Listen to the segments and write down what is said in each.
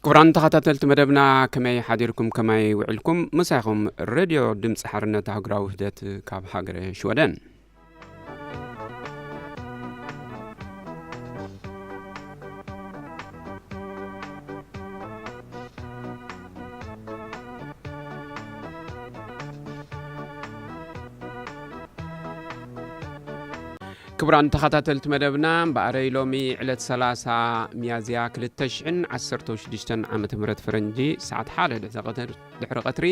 ክቡራን ተኸታተልቲ መደብና፣ ከመይ ሓዲርኩም፣ ከመይ ውዒልኩም? ምሳኹም ሬድዮ ድምፂ ሓርነት ኣህጉራዊ ውህደት ካብ ሃገረ ሽወደን። ክቡራን ተኸታተልቲ መደብና፣ እምበኣረይ ሎሚ ዕለት ሰላሳ ሚያዝያ ክልተ ሽሕን ዓሰርተ ሽዱሽተን ዓመተ ምህረት ፈረንጂ፣ ሰዓት ሓደ ድሕሪ ቀትር-፣ ድሕሪ ቀትሪ፣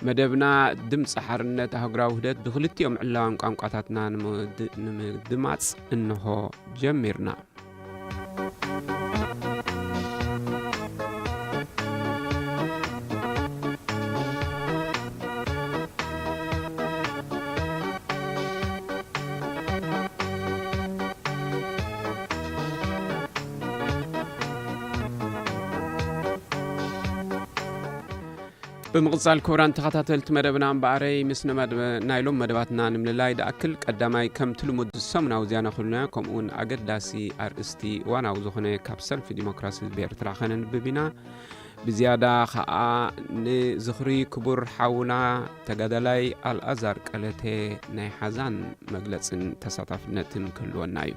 መደብና ድምፂ ሓርነት ኣህጉራዊ ውህደት ብክልቲኦም ዕላዋን ቋንቋታትና ንምድ-፣ ንምድማፅ እንሆ ጀሚርና። ብምቕጻል ክቡራን ተኸታተልቲ መደብና እምበኣረይ ምስ ነመድ-፣ ናይ ሎም መደባትና ንምልላይ ድኣክል ቀዳማይ ከምቲ ልሙድ ሰሙናዊ ዜና ክህሉና ከምኡውን ኣገዳሲ ኣርእስቲ እዋናዊ ዝኾነ ካብ ሰልፊ ዲሞክራሲ ህዝቢ ኤርትራ ከነንብብ ኢና። ብዝያዳ ኸኣ ንዝኽሪ ክቡር ሓውና ተጋዳላይ ኣልኣዛር ቀለተ ናይ ሓዛን መግለጽን ተሳታፍነትን ክህልወና እዩ።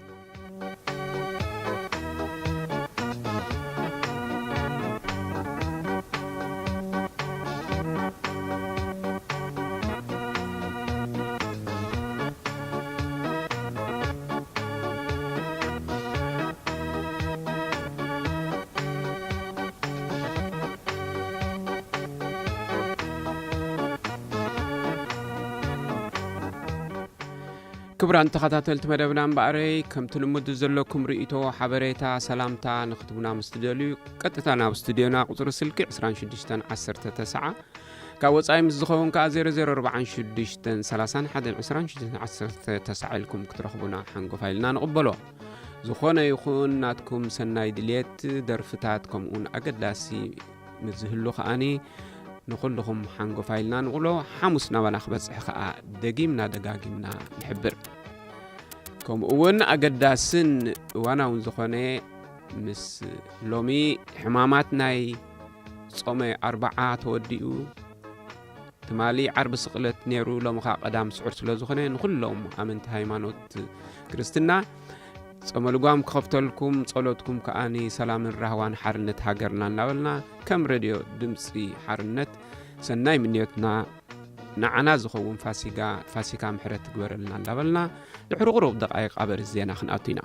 ክቡራን ተኸታተልቲ መደብና እምበኣረይ፣ ከምቲ ልሙድ ዘለኩም ርእይቶ፣ ሓበሬታ፣ ሰላምታ ንክትቡና ምስ ትደልዩ፣ ቀጥታ ናብ ስቱድዮና ቁጽሪ ስልኪ ዕስራን ሽዱሽተን ዓሰርተ ተስዓ፣ ካብ ወጻኢ ምስ ዝኸውን ከኣ ዜሮ ዜሮ ኣርባዓን ሽዱሽተን ሰላሳን ሓደን ዕስራን ሽዱሽተን ዓሰርተ ተስዓ ኢልኩም ክትረኽቡና ሓንጎፋ ኢልና ንቕበሎ። ዝኾነ ይኹን ናትኩም ሰናይ ድልየት፣ ደርፍታት፣ ከምኡውን ኣገዳሲ ምስ ዝህሉ ከኣኒ ንኹልኹም ሓንጎፋ ኢልና ንቕሎ። ሓሙስ ናባና ክበጽሕ ከኣ ደጊምና ደጋጊምና ንሕብር። ከምኡ እውን ኣገዳስን እዋናውን ዝኾነ ምስ ሎሚ ሕማማት ናይ ጾመ ኣርብዓ ተወዲኡ፣ ትማሊ ዓርቢ ስቕለት ነይሩ፣ ሎሚ ኸኣ ቀዳም ስዑር ስለ ዝኾነ ንኹሎም ኣመንቲ ሃይማኖት ክርስትና ጾመ ልጓም ክኸፍተልኩም፣ ጸሎትኩም ከኣ ንሰላምን ራህዋን ሓርነት ሃገርና እናበልና፣ ከም ሬድዮ ድምጺ ሓርነት ሰናይ ምንዮትና ንዓና ዝኸውን ፋሲጋ፣ ፋሲካ ምሕረት ትግበረልና እንዳበልና፣ ድሕሪ ቁሩብ ደቃይቕ ኣብ ኣርእስቲ ዜና ክንኣቱ ኢና።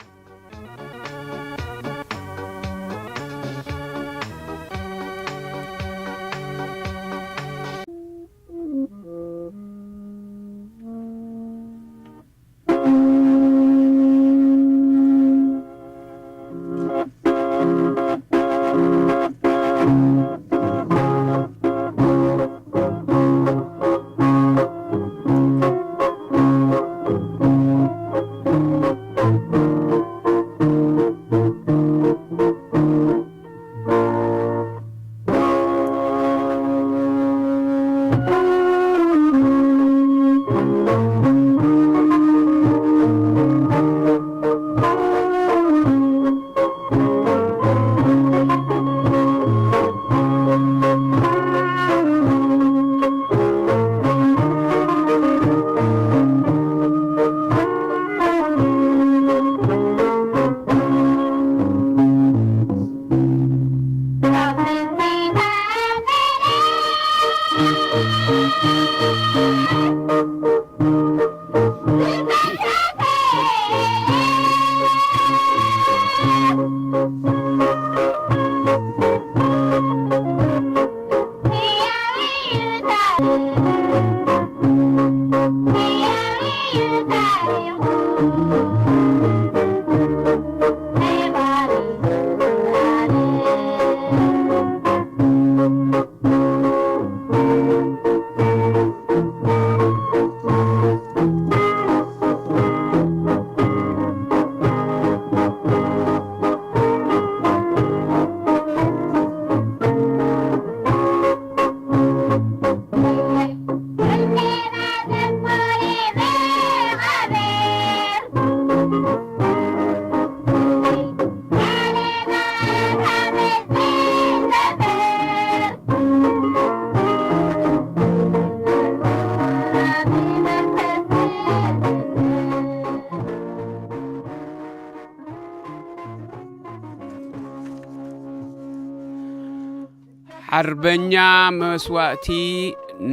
ሓርበኛ መስዋእቲ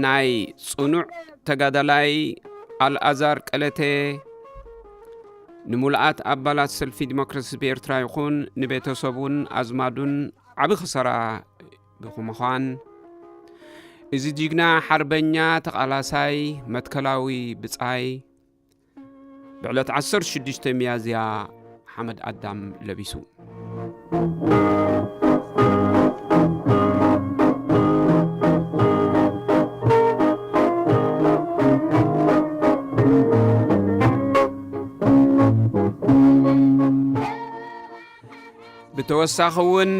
ናይ ጽኑዕ ተጋዳላይ ኣልኣዛር ቀለተ ንምሉኣት ኣባላት ሰልፊ ዲሞክራሲ ብኤርትራ ይኹን ንቤተሰቡን ኣዝማዱን ዓቢ ክሰራ ብምዃን፣ እዚ ጅግና ሓርበኛ ተቓላሳይ መትከላዊ ብጻይ ብዕለት ዓሰርተ ሽዱሽተ ሚያዝያ ሓመድ ኣዳም ለቢሱ። ብተወሳኺ እውን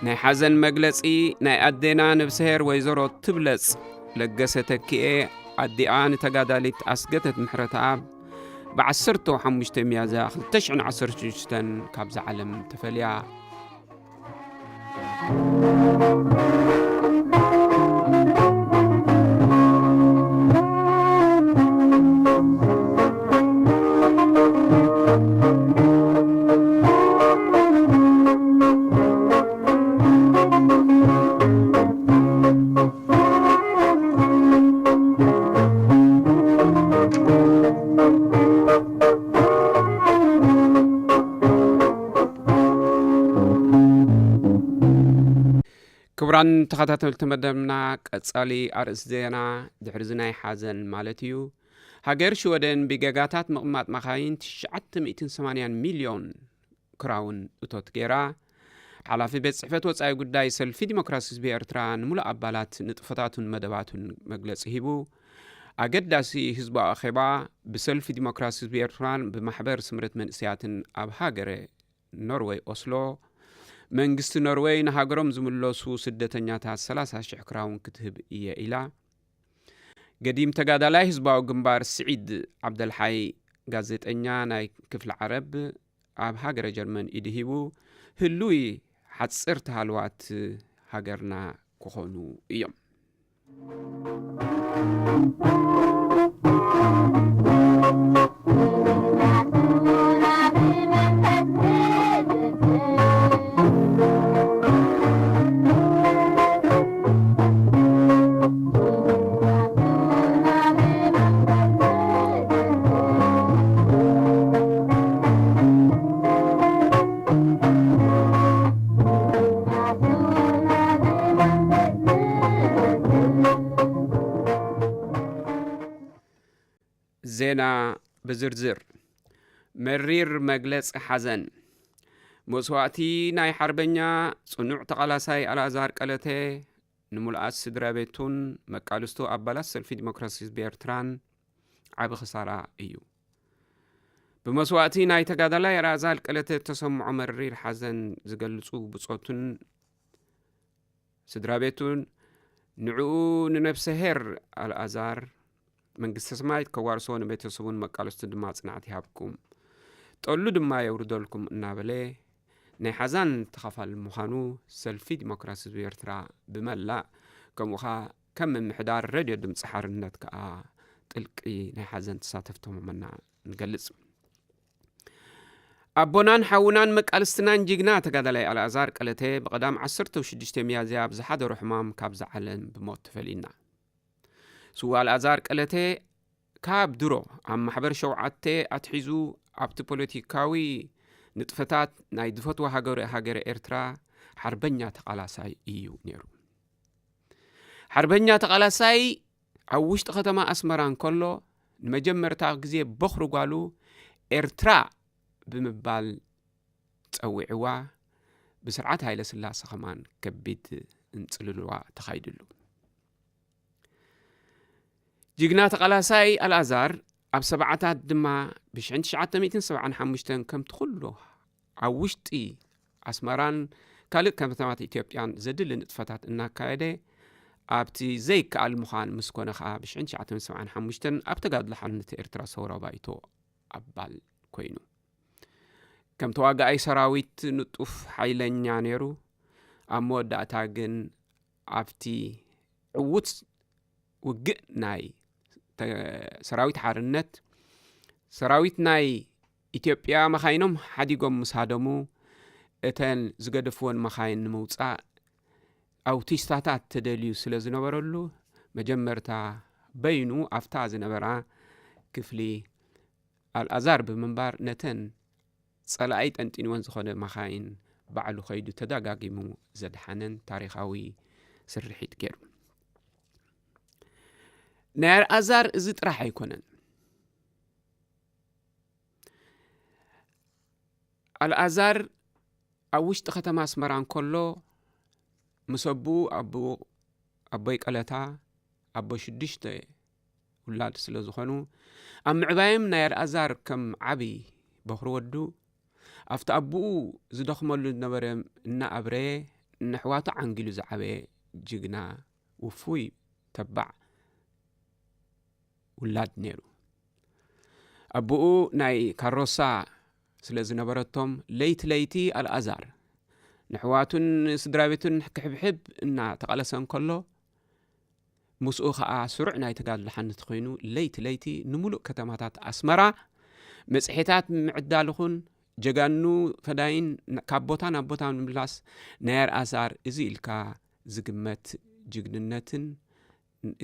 ናይ ሓዘን መግለጺ ናይ ኣዴና ነብስሄር ወይዘሮ ትብለጽ ለገሰ ተኪኤ፣ ኣዲኣ ንተጋዳሊት ኣስገደት ምሕረተኣብ ብዓሰርተ ሓሙሽተ ሚያዝያ ክልተ ሽሕን ዓሰርተ ሽዱሽተን ካብዛ ዓለም ተፈልያ። ክቡራን ተኸታተልቲ መደብና፣ ቀጻሊ ኣርእስቲ ዜና ድሕሪ እዚ ናይ ሓዘን ማለት እዩ። ሃገር ሽወደን ብጌጋታት ምቕማጥ መኻይን ትሽዓተ ሚእትን ሰማንያን ሚልዮን ክራውን እቶት ገይራ። ሓላፊ ቤት ጽሕፈት ወጻኢ ጉዳይ ሰልፊ ዲሞክራሲ ህዝቢ ኤርትራ ንምሉእ ኣባላት ንጥፈታቱን መደባቱን መግለጺ ሂቡ። ኣገዳሲ ህዝባዊ ኣኼባ ብሰልፊ ዲሞክራሲ ህዝቢ ኤርትራን ብማሕበር ስምረት መንእሰያትን ኣብ ሃገረ ኖርወይ ኦስሎ፣ መንግስቲ ኖርወይ ንሃገሮም ዝምለሱ ስደተኛታት ሰላሳ ሽሕ ክራውን ክትህብ እየ ኢላ። ገዲም ተጋዳላይ ህዝባዊ ግንባር ስዒድ ዓብደልሓይ፣ ጋዜጠኛ ናይ ክፍሊ ዓረብ፣ ኣብ ሃገረ ጀርመን ኢዱ ሂቡ። ህሉይ ሓጽርቲ ሃለዋት ሃገርና ክኾኑ እዮም። ዜና ብዝርዝር። መሪር መግለጺ ሓዘን። መስዋእቲ ናይ ሓርበኛ ጽኑዕ ተቓላሳይ ኣልኣዛር ቀለተ ንምሉኣት ስድራ ቤቱን መቃልስቱ ኣባላት ሰልፊ ዲሞክራሲ ህዝቢ ኤርትራን ዓቢ ክሳራ እዩ። ብመስዋእቲ ናይ ተጋዳላይ ኣልኣዛር ቀለተ እተሰምዖ መሪር ሓዘን ዝገልጹ ብጾቱን ስድራ ቤቱን፣ ንዕኡ ንነብሰ ሄር ኣልኣዛር መንግስተ ሰማያት ከዋርሶ፣ ንቤተሰቡን መቃልስቱን ድማ ጽንዓት ይሃብኩም፣ ጠሉ ድማ የውርደልኩም እናበለ ናይ ሓዛን ተኻፋል ምዃኑ ሰልፊ ዲሞክራሲ ህዝቢ ኤርትራ ብመላእ፣ ከምኡ ኸኣ ከም ምምሕዳር ሬድዮ ድምፂ ሓርነት ከኣ ጥልቂ ናይ ሓዘን ተሳተፍቲ ምዃንና ንገልጽ። ኣቦናን ሓውናን መቃልስትናን ጅግና ተጋዳላይ ኣልኣዛር ቀለተ ብቐዳም ዓሰርተ ሽዱሽተ ሚያዝያ ኣብ ዝሓደሮ ሕማም ካብዛ ዓለም ብሞት ተፈልዩና። ስዉእ ኣልኣዛር ቀለተ ካብ ድሮ ኣብ ማሕበር ሸውዓተ ኣትሒዙ ኣብቲ ፖለቲካዊ ንጥፈታት ናይ ዝፈትዋ ሃገረ፣ ሃገረ ኤርትራ ሓርበኛ ተቓላሳይ እዩ ነይሩ። ሓርበኛ ተቓላሳይ ኣብ ውሽጢ ከተማ ኣስመራ እንከሎ ንመጀመርታ ግዜ በኹሪ ጓሉ ኤርትራ ብምባል ጸዊዕዋ፣ ብስርዓት ሃይለ ስላሰ ከማን ከቢድ እንጽልልዋ ተኻይድሉ። ጅግና ተቓላሳይ ኣልኣዛር ኣብ ሰብዓታት ድማ ብሽሕን ትሽዓተ ሚእትን ሰብዓን ሓሙሽተን ከምቲ ኩሉ ኣብ ውሽጢ ኣስመራን ካልእ ከተማታት ኢትዮጵያን ዘድሊ ንጥፈታት እናካየደ ኣብቲ ዘይከኣል ምዃን ምስ ኮነ ኸኣ ብሽሕን ትሽዓተ ሚእትን ሰብዓን ሓሙሽተን ኣብ ተጋድሎ ሓርነት ኤርትራ ሰውራ ባይቶ ኣባል ኮይኑ። ከም ተዋጋኣይ ሰራዊት ንጡፍ ሓይለኛ ነይሩ። ኣብ መወዳእታ ግን ኣብቲ ዕዉት ውግእ ናይ ተ-፣ ሰራዊት ሓርነት፣ ሰራዊት ናይ ኢትዮጵያ መኻይኖም ሓዲጎም ምስ ሃደሙ፣ እተን ዝገደፍወን መኻይን ንምውጻእ ኣውቲስታታት ተደልዩ ስለ ዝነበረሉ፣ መጀመርታ በይኑ ኣብታ ዝነበራ ክፍሊ ኣልኣዛር ብምንባር፣ ነተን ጸላኢ ጠንጢንወን ዝኾነ መኻይን ባዕሉ ከይዱ ተደጋጊሙ ዘድሓነን ታሪኻዊ ስርሒት ገይሩ። ናይ ኣልኣዛር እዚ ጥራሕ ኣይኮነን። ኣልኣዛር ኣብ ውሽጢ ከተማ ኣስመራ እንከሎ፣ ምስ ኣቦኡ፣ ኣቦኡ፣ ኣቦይ ቀለታ፣ ኣቦ ሽዱሽተ ውላድ ስለ ዝኾኑ፣ ኣብ ምዕባዮም ናይ ኣልኣዛር ከም ዓቢ በኹሪ ወዱ፣ ኣብቲ ኣቦኡ ዝደኽመሉ ዝነበረ እናኣብረየ፣ ንኣሕዋቱ ዓንጊሉ ዝዓበየ ጅግና፣ ውፉይ፣ ተባዕ ውላድ ነይሩ። ኣቦኡ ናይ ካሮሳ ስለ ዝነበረቶም፣ ለይቲ ለይቲ ኣልኣዛር ንኣሕዋቱን ስድራ ቤቱን ክሕብሕብ እናተቓለሰ እንከሎ፣ ምስኡ ኸኣ ስሩዕ ናይ ተጋድሎ ሓንቲ ኮይኑ፣ ለይቲ ለይቲ ንምሉእ ከተማታት ኣስመራ መጽሔታት ምዕዳል ይኹን፣ ጀጋኑ ፈዳይን ን-፣ ካብ ቦታ ናብ ቦታ ንምምላስ፣ ናይ ኣልኣዛር እዚ ኢልካ ዝግመት ጅግንነትን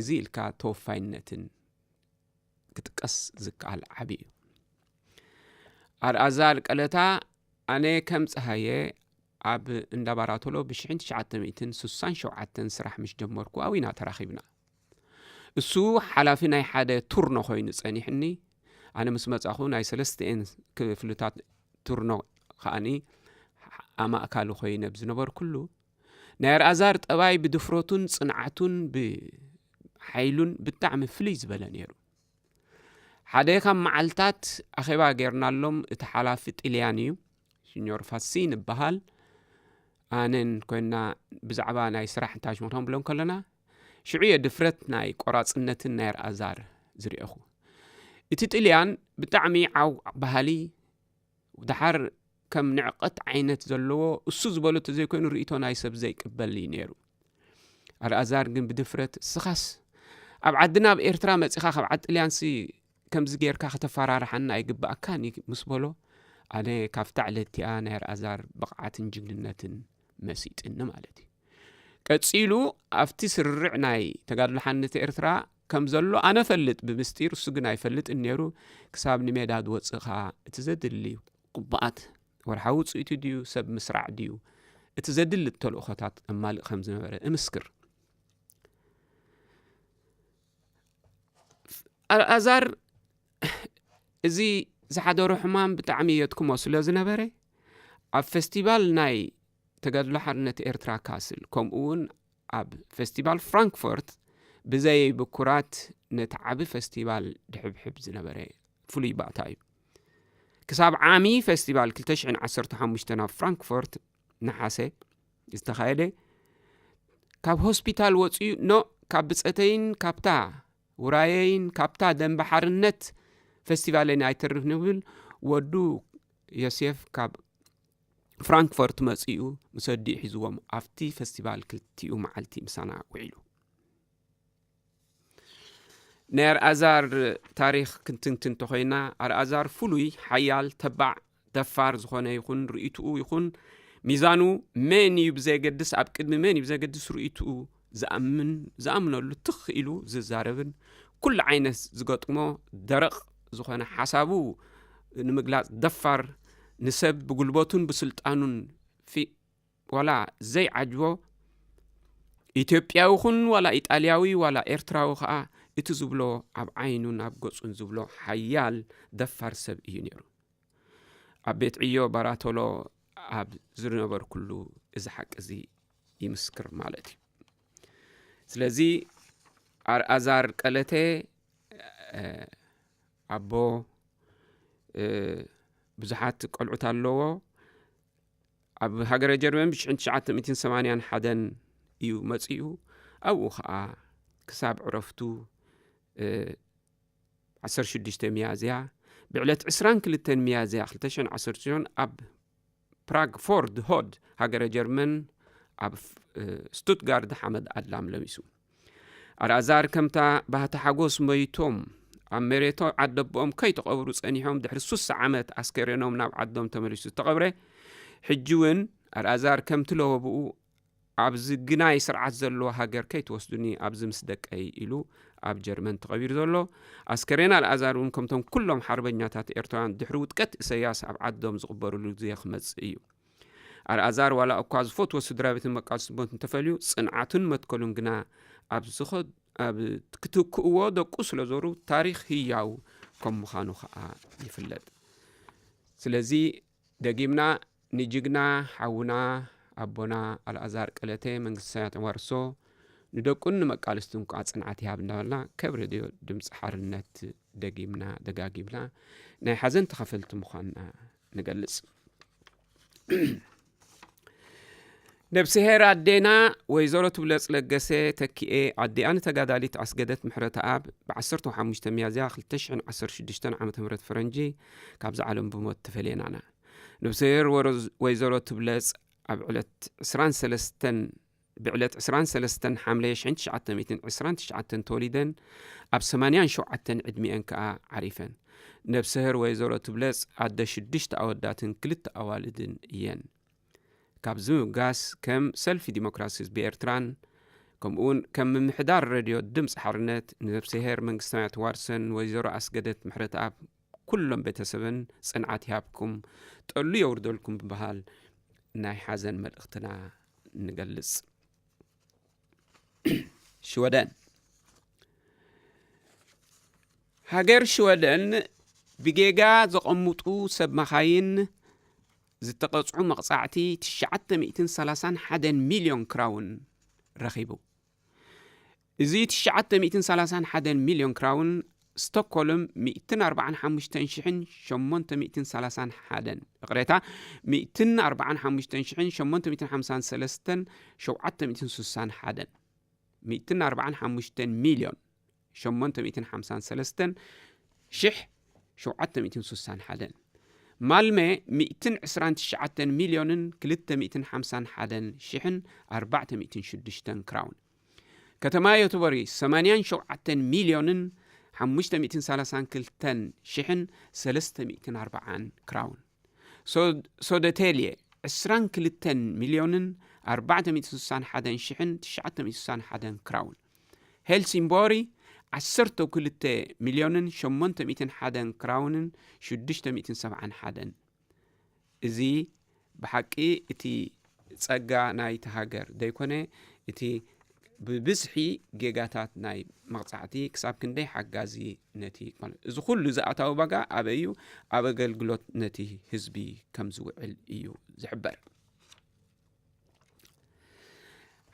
እዚ ኢልካ ተወፋይነትን ክጥቀስ ዝከኣል ዓቢ እዩ። ኣልኣዛር ቀለታ፣ ኣነ ከም ጸሃየ ኣብ እንዳ ባራቶሎ ብሽሕን ትሽዓተ ሚእትን ስሳን ሸውዓተን ስራሕ ምስ ጀመርኩ ኣብኡ ኢና ተራኺብና። እሱ ሓላፊ ናይ ሓደ ቱርኖ ኮይኑ ጸኒሕኒ። ኣነ ምስ መጻኹ ናይ ሰለስተኤን ክፍልታት ቱርኖ ከኣኒ ኣማእካሊ ኮይነ ኣብ ዝነበርኩሉ፣ ናይ ኣልኣዛር ጠባይ ብድፍረቱን ጽንዓቱን ብሓይሉን ብጣዕሚ ፍልይ ዝበለ ነይሩ። ሓደ ካብ መዓልታት ኣኼባ ጌርናሎም፣ እቲ ሓላፊ ጥልያን እዩ፣ ሲኞር ፋሲን ይበሃል። ኣነን ኮይና ብዛዕባ ናይ ስራሕ እንታይ ሽሞቶም ብሎም ከለና፣ ሽዑ እየ ድፍረት ናይ ቆራጽነትን ናይ ኣልኣዛር ዝርኤኹ። እቲ ጥልያን ብጣዕሚ ዓው በሃሊ፣ ደሓር ከም ንዕቀት ዓይነት ዘለዎ፣ እሱ ዝበሎ ተዘይኮይኑ ርእይቶ ናይ ሰብ ዘይቅበል እዩ ነይሩ። ኣልኣዛር ግን ብድፍረት፣ "እስኻስ ኣብ ዓድና ኣብ ኤርትራ መጺኻ ካብ ዓዲ ጥልያንሲ ከምዚ ጌርካ ከተፈራርሓና ኣይግብኣካን እዩ" ምስ በሎ፣ ኣነ ካብታ ዕለት እቲኣ ናይ ኣልኣዛር ብቕዓትን ጅግንነትን መሲጥኒ ማለት እዩ። ቀጺሉ ኣብቲ ስርርዕ ናይ ተጋድሎ ሓርነት ኤርትራ ከም ዘሎ ኣነ እፈልጥ ብምስጢር፣ እሱ ግን ኣይፈልጥን ነይሩ። ክሳብ ንሜዳ ዝወጽእ ከኣ እቲ ዘድሊ ቅቡኣት ወርሓዊ ውጽኢቱ ድዩ፣ ሰብ ምስራዕ ድዩ፣ እቲ ዘድሊ ተልእኾታት ኣማልእ ከም ዝነበረ እምስክር። ኣልኣዛር እዚ ዝሓደሮ ሕማም ብጣዕሚ የድክሞ ስለ ዝነበረ፣ ኣብ ፈስቲቫል ናይ ተጋድሎ ሓርነት ኤርትራ ካስል፣ ከምኡ እውን ኣብ ፈስቲቫል ፍራንክፈርት ብዘይ ብኩራት ነቲ ዓቢ ፈስቲቫል ድሕብሕብ ዝነበረ ፍሉይ ባእታ እዩ። ክሳብ ዓሚ ፈስቲቫል ክልተ ሽሕን ዓሰርተ ሓሙሽተን ኣብ ፍራንክፈርት ነሓሰ ዝተኻየደ፣ ካብ ሆስፒታል ወጺኡ፣ ኖ፣ ካብ ብጸተይን ካብታ ውራየይን ካብታ ደንበ ሓርነት ፈስቲቫለይን ኣይተርፍ ንብል፣ ወዱ ዮሴፍ ካብ ፍራንክፈርት መጺኡ ምስ ኣዲኡ ሒዝዎም ኣብቲ ፈስቲቫል ክልቲኡ መዓልቲ ምሳና ውዒሉ። ናይ ኣልኣዛር ታሪኽ ክንትንትን እንተኾይና፣ ኣልኣዛር ፍሉይ፣ ሓያል፣ ተባዕ፣ ደፋር ዝኾነ ይኹን፣ ርእይትኡ ይኹን ሚዛኑ መን እዩ ብዘየገድስ፣ ኣብ ቅድሚ መን እዩ ብዘየገድስ፣ ርእይትኡ ዝኣምን፣ ዝኣምነሉ ትኽ ኢሉ ዝዛረብን፣ ኩሉ ዓይነት ዝገጥሞ ደረቕ ዝኾነ ሓሳቡ ንምግላጽ ደፋር፣ ንሰብ ብጉልበቱን ብስልጣኑን ፊ-፣ ዋላ ዘይዓጅቦ፣ ኢትዮጵያዊ ኹን ዋላ ኢጣልያዊ ዋላ ኤርትራዊ ኸኣ፣ እቲ ዝብሎ ኣብ ዓይኑን ኣብ ገጹን ዝብሎ ሓያል ደፋር ሰብ እዩ ነይሩ። ኣብ ቤት ዕዮ ባራቶሎ ኣብ ዝነበርኩሉ እዚ ሓቂ እዚ ይምስክር ማለት እዩ። ስለዚ ኣልኣዛር ቀለተ፣ እ፣ ኣቦ፣ እ፣ ብዙሓት ቆልዑት ኣለዎ። ኣብ ሃገረ ጀርመን ብሽሕን ትሽዓተ ሚእትን ሰማንያን ሓደን እዩ መጺኡ። ኣብኡ ኸኣ ክሳብ ዕረፍቱ፣ እ፣ ዓሰርተ ሽዱሽተ ሚያዝያ፣ ብዕለት ዕስራን ክልተን ሚያዝያ ክልተ ሽሕን ዓሰርተ ሽዱሽተን ኣብ ፕራግ ፎርድ ሆድ ሃገረ ጀርመን ኣብ፣ እ፣ ስቱትጋርድ ሓመድ ኣድላም ለሚሱ። ኣልኣዛር ከምታ ባህታ ሓጎስ መይቶም ኣብ መሬቶ ዓደቦኦም ከይተቐብሩ ጸኒሖም ድሕሪ ሱሳ ዓመት ኣስከሬኖም ናብ ዓዶም ተመሊሱ ዝተቐብረ፣ ሕጂ እውን ኣልኣዛር ከምቲ ለወብኡ ኣብዚ ግናይ ስርዓት ዘለዎ ሃገር ከይትወስዱኒ ኣብዚ ምስ ደቀይ ኢሉ ኣብ ጀርመን ተቐቢሩ ዘሎ ኣስከሬን ኣልኣዛር እውን ከምቶም ኩሎም ሓርበኛታት ኤርትራውያን ድሕሪ ውድቀት ኢሰያስ ኣብ ዓዶም ዝቕበርሉ ግዜ ክመጽእ እዩ። ኣልኣዛር ዋላ እኳ ዝፈትዎ ስድራ ቤትን መቃልስቲ ቦት እንተፈልዩ፣ ጽንዓቱን መትከሉን ግና ኣብ ዝኸ-፣ ኣብ ክትክእዎ ደቁ ስለ ዞሩ ታሪኽ ህያው ከም ምዃኑ ኸኣ ይፍለጥ። ስለዚ ደጊምና ንጅግና ሓውና ኣቦና ኣልኣዛር ቀለተ መንግስቲ ሰማያት የዋርሶ፣ ንደቁን ንመቃልስቱን ከዓ ጽንዓት ይሃብ እንዳበልና ካብ ሬድዮ ድምፂ ሓርነት ደጊምና ደጋጊምና ናይ ሓዘን ተኸፈልቲ ምዃንና ንገልጽ። ነብስሄር ኣዴና ወይዘሮ ትብለጽ ለገሰ ተኪኤ ኣዲኣ ንተጋዳሊት ኣስገደት ምሕረተኣብ ብ15 ሚያዝያ 2016 ዓ.ም ፈረንጂ ካብዛ ዓለም ብሞት ተፈልየናና። ነብስሄር ወሮ-፣ ወይዘሮ ትብለጽ ኣብ ዕለት 23 ብዕለት 23 ሓምለ 1929 ተወሊደን ኣብ 89 ዕድሚአን ከኣ ዓሪፈን። ነብስሄር ወይዘሮ ትብለጽ ኣደ ሽዱሽተ ኣወዳትን ክልተ ኣዋልድን እየን። ካብዚ ምብጋስ ከም ሰልፊ ዲሞክራሲ ህዝቢ ኤርትራን ከምኡውን ከም ምምሕዳር ሬድዮ ድምፂ ሓርነት ንነብስሄር መንግስታውያት ዋርሰን ወይዘሮ ኣስገደት ምሕረተኣብ ኩሎም ቤተሰብን ጽንዓት ይሃብኩም፣ ጠሉ የውርደልኩም ብምባል ናይ ሓዘን መልእኽትና ንገልጽ። ሽወደን። ሃገር ሽወደን ብጌጋ ዘቐምጡ ሰብ መኻይን ዝተቐጽዑ መቕጻዕቲ 931 ሚልዮን ክራውን ረኺቡ። እዚ 931 ሚልዮን ክራውን ስቶክሆልም 145,831፣ ይቕሬታ፣ 145,853 761፣ 145 ሚልዮን 853 ሺሕ 761። ማልመ 129 ሚልዮንን 251 ሺሕን 406 ክራውን። ከተማ ዮተቦሪ 87 ሚልዮንን 532 ሺሕን 340 ክራውን። ሶ-፣ ሶደቴልየ 22 ሚልዮንን 461 ሺሕን 961 ክራውን። ሄልሲንቦሪ 12 ሚልዮንን 801 ክራውንን 671። እዚ ብሓቂ እቲ ጸጋ ናይቲ ሃገር ደይኮነ፣ እቲ ብብዝሒ ጌጋታት ናይ መቕጻዕቲ ክሳብ ክንደይ ሓጋዚ ነቲ፣ ማለት፣ እዚ ኩሉ ዝኣታዊ ዋጋ ኣበይ እዩ? ኣብ ኣገልግሎት ነቲ ህዝቢ ከም ዝውዕል እዩ ዝሕበር።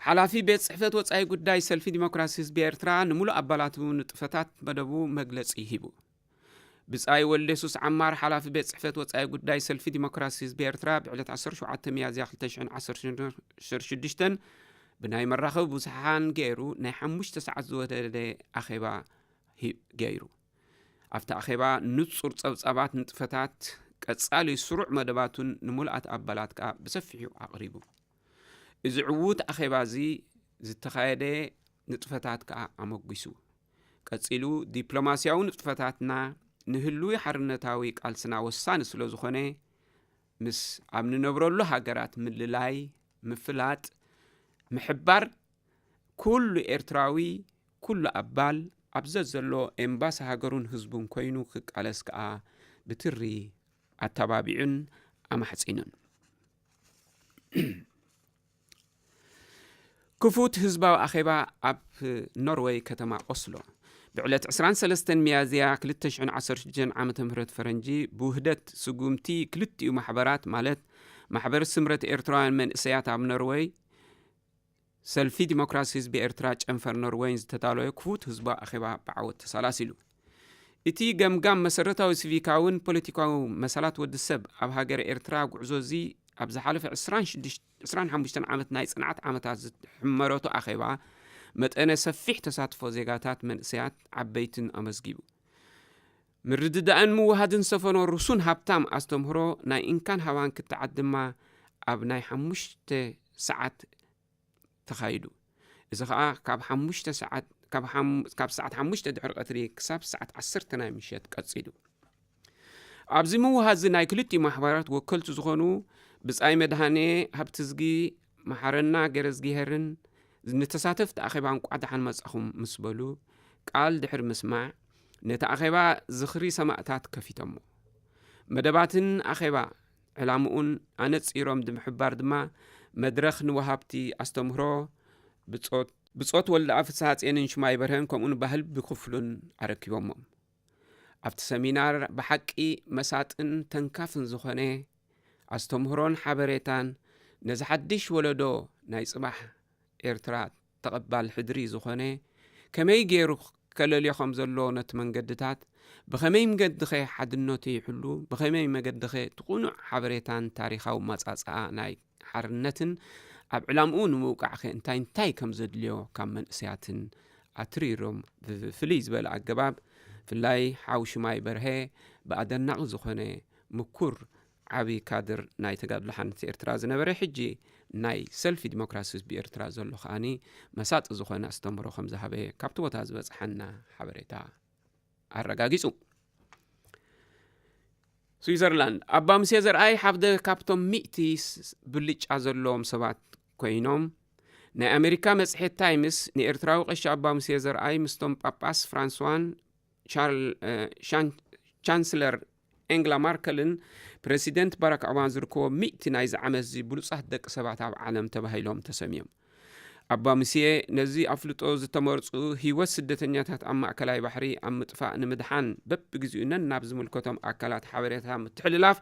ሓላፊ ቤት ጽሕፈት ወጻኢ ጉዳይ ሰልፊ ዲሞክራሲ ህዝቢ ኤርትራ ንምሉእ ኣባላቱ ንጥፈታት መደቡ መግለጺ ሂቡ። ብጻይ ወልደ የሱስ ዓማር፣ ሓላፊ ቤት ጽሕፈት ወጻኢ ጉዳይ ሰልፊ ዲሞክራሲ ህዝቢ ኤርትራ፣ ብዕለት 17 ሚያዝያ 2016 ብናይ መራኸቢ ብዙሓን ገይሩ ናይ ሓሙሽተ ሰዓት ዝወደደ ኣኼባ ሂ-፣ ገይሩ። ኣብቲ ኣኼባ ንጹር ጸብጻባት ንጥፈታት፣ ቀጻሊ ስሩዕ መደባቱን ንምሉኣት ኣባላት ከኣ ብሰፊሑ ኣቕሪቡ። እዚ ዕዉት ኣኼባ እዚ ዝተኻየደ ንጥፈታት ከኣ ኣመጒሱ። ቀጺሉ፣ ዲፕሎማስያዊ ንጥፈታትና ንህልዊ ሓርነታዊ ቃልስና ወሳኒ ስለ ዝኾነ፣ ምስ ኣብ ንነብረሉ ሃገራት ምልላይ፣ ምፍላጥ፣ ምሕባር፣ ኩሉ ኤርትራዊ፣ ኩሉ ኣባል ኣብ ዘዘሎ ኤምባሲ ሃገሩን ህዝቡን ኮይኑ ክቃለስ ከኣ ብትሪ ኣተባቢዑን ኣማሕጺኑን። ክፉት ህዝባዊ ኣኼባ ኣብ ኖርወይ ከተማ ኦስሎ። ብዕለት 23 ሚያዝያ 2016 ዓ.ም ፈረንጂ ብውህደት ስጉምቲ ክልቲኡ ማሕበራት፣ ማለት ማሕበር ስምረት ኤርትራውያን መንእሰያት ኣብ ኖርወይ፣ ሰልፊ ዲሞክራሲ ህዝቢ ኤርትራ ጨንፈር ኖርወይን ዝተዳለወ ክፉት ህዝባዊ ኣኼባ ብዓወት ተሰላሲሉ። እቲ ገምጋም መሰረታዊ ሲቪካውን ፖለቲካዊ መሰላት ወዲ ሰብ ኣብ ሃገረ ኤርትራ ጉዕዞ እዚ ኣብ ዝሓለፈ 26 25 ዓመት ናይ ጽንዓት ዓመታት ዝሕመረቱ ኣኼባ መጠነ ሰፊሕ ተሳትፎ ዜጋታት መንእሰያት ዓበይትን ኣመዝጊቡ። ምርድዳእን ምውሃድን ሰፈኖ ርሱን ሃብታም ኣስተምህሮ ናይ እንካን ሃባን ክትዓት ድማ ኣብ ናይ ሓሙሽተ ሰዓት ተኻይዱ። እዚ ኸኣ ካብ ሓሙሽተ ሰዓት፣ ካብ ሓም-፣ ካብ ሰዓት ሓሙሽተ ድሕሪ ቀትሪ ክሳብ ሰዓት ዓሰርተ ናይ ምሸት ቀጺሉ። ኣብዚ ምውሃዚ ናይ ክልቲኡ ማሕበራት ወከልቲ ዝኾኑ ብጻይ መድሃኔ ሃብትዝጊ፣ መሓረና ገረዝጊሄርን ንተሳተፍቲ ኣኼባ እንቋዕ ደሓን መጻኹም ምስ በሉ ቃል ድሕሪ ምስማዕ፣ ነቲ ኣኼባ ዝኽሪ ሰማእታት ከፊቶሞ። መደባትን ኣኼባ ዕላምኡን ኣነጺሮም ብምሕባር ድማ፣ መድረኽ ንወሃብቲ ኣስተምህሮ ብጾት፣ ብጾት ወልደኣብ ፍስሃጽየንን ሽማይ በርሀን ከምኡን ባህል ብክፍሉን ኣረኪቦሞም። ኣብቲ ሰሚናር ብሓቂ መሳጥን ተንካፍን ዝኾነ ኣስተምህሮን ሓበሬታን ነዚ ሓድሽ ወለዶ ናይ ጽባሕ ኤርትራ ተቐባል ሕድሪ ዝኾነ ከመይ ገይሩ ከለልዮ ከም ዘለዎ ነቲ መንገድታት፣ ብኸመይ መንገድኸ ሓድነቱ ይሕሉ፣ ብኸመይ መገድኸ እቲ ቅኑዕ ሓበሬታን ታሪኻዊ ማጻጽኣ ናይ ሓርነትን ኣብ ዕላምኡ ንምውቃዕኸ እንታይ እንታይ ከም ዘድልዮ ካብ መንእሰያትን ኣትሪሮም ብፍልይ ዝበለ ኣገባብ፣ ብፍላይ ሓው ሽማይ በርሀ ብኣደናቒ ዝኾነ ምኩር ዓቢ ካድር ናይ ተጋድሎ ሓርነት ኤርትራ ዝነበረ፣ ሕጂ ናይ ሰልፊ ዲሞክራሲ ህዝቢ ኤርትራ ዘሎ ከኣኒ መሳጢ ዝኾነ ኣስተምህሮ ከም ዝሃበ ካብቲ ቦታ ዝበጽሓና ሓበሬታ ኣረጋጊጹ። ስዊዘርላንድ፣ ኣባ ሙሴ ዘርኣይ ሓደ ካብቶም ሚእቲ ስ-፣ ብልጫ ዘለዎም ሰባት ኮይኖም፣ ናይ ኣሜሪካ መጽሔት ታይምስ ንኤርትራዊ ቀሺ ኣባ ሙሴ ዘርኣይ ምስቶም ጳጳስ ፍራንስዋን ቻርል-፣ እ፣ ሻን-፣ ቻንስለር ኤንግላ ማርከልን ፕረሲደንት ባራክ ኦባማን ዝርከቦ ሚእቲ ናይዚ ዓመት እዚ ብሉጻት ደቂ ሰባት ኣብ ዓለም ተባሂሎም ተሰምዮም። ኣባ ሙሴ ነዚ ኣፍልጦ ዝተመርጹ ህይወት ስደተኛታት ኣብ ማእከላይ ባሕሪ ኣብ ምጥፋእ ንምድሓን በብግዜኡ ነናብ ዝምልከቶም ኣካላት ሓበሬታ ምትሕልላፍ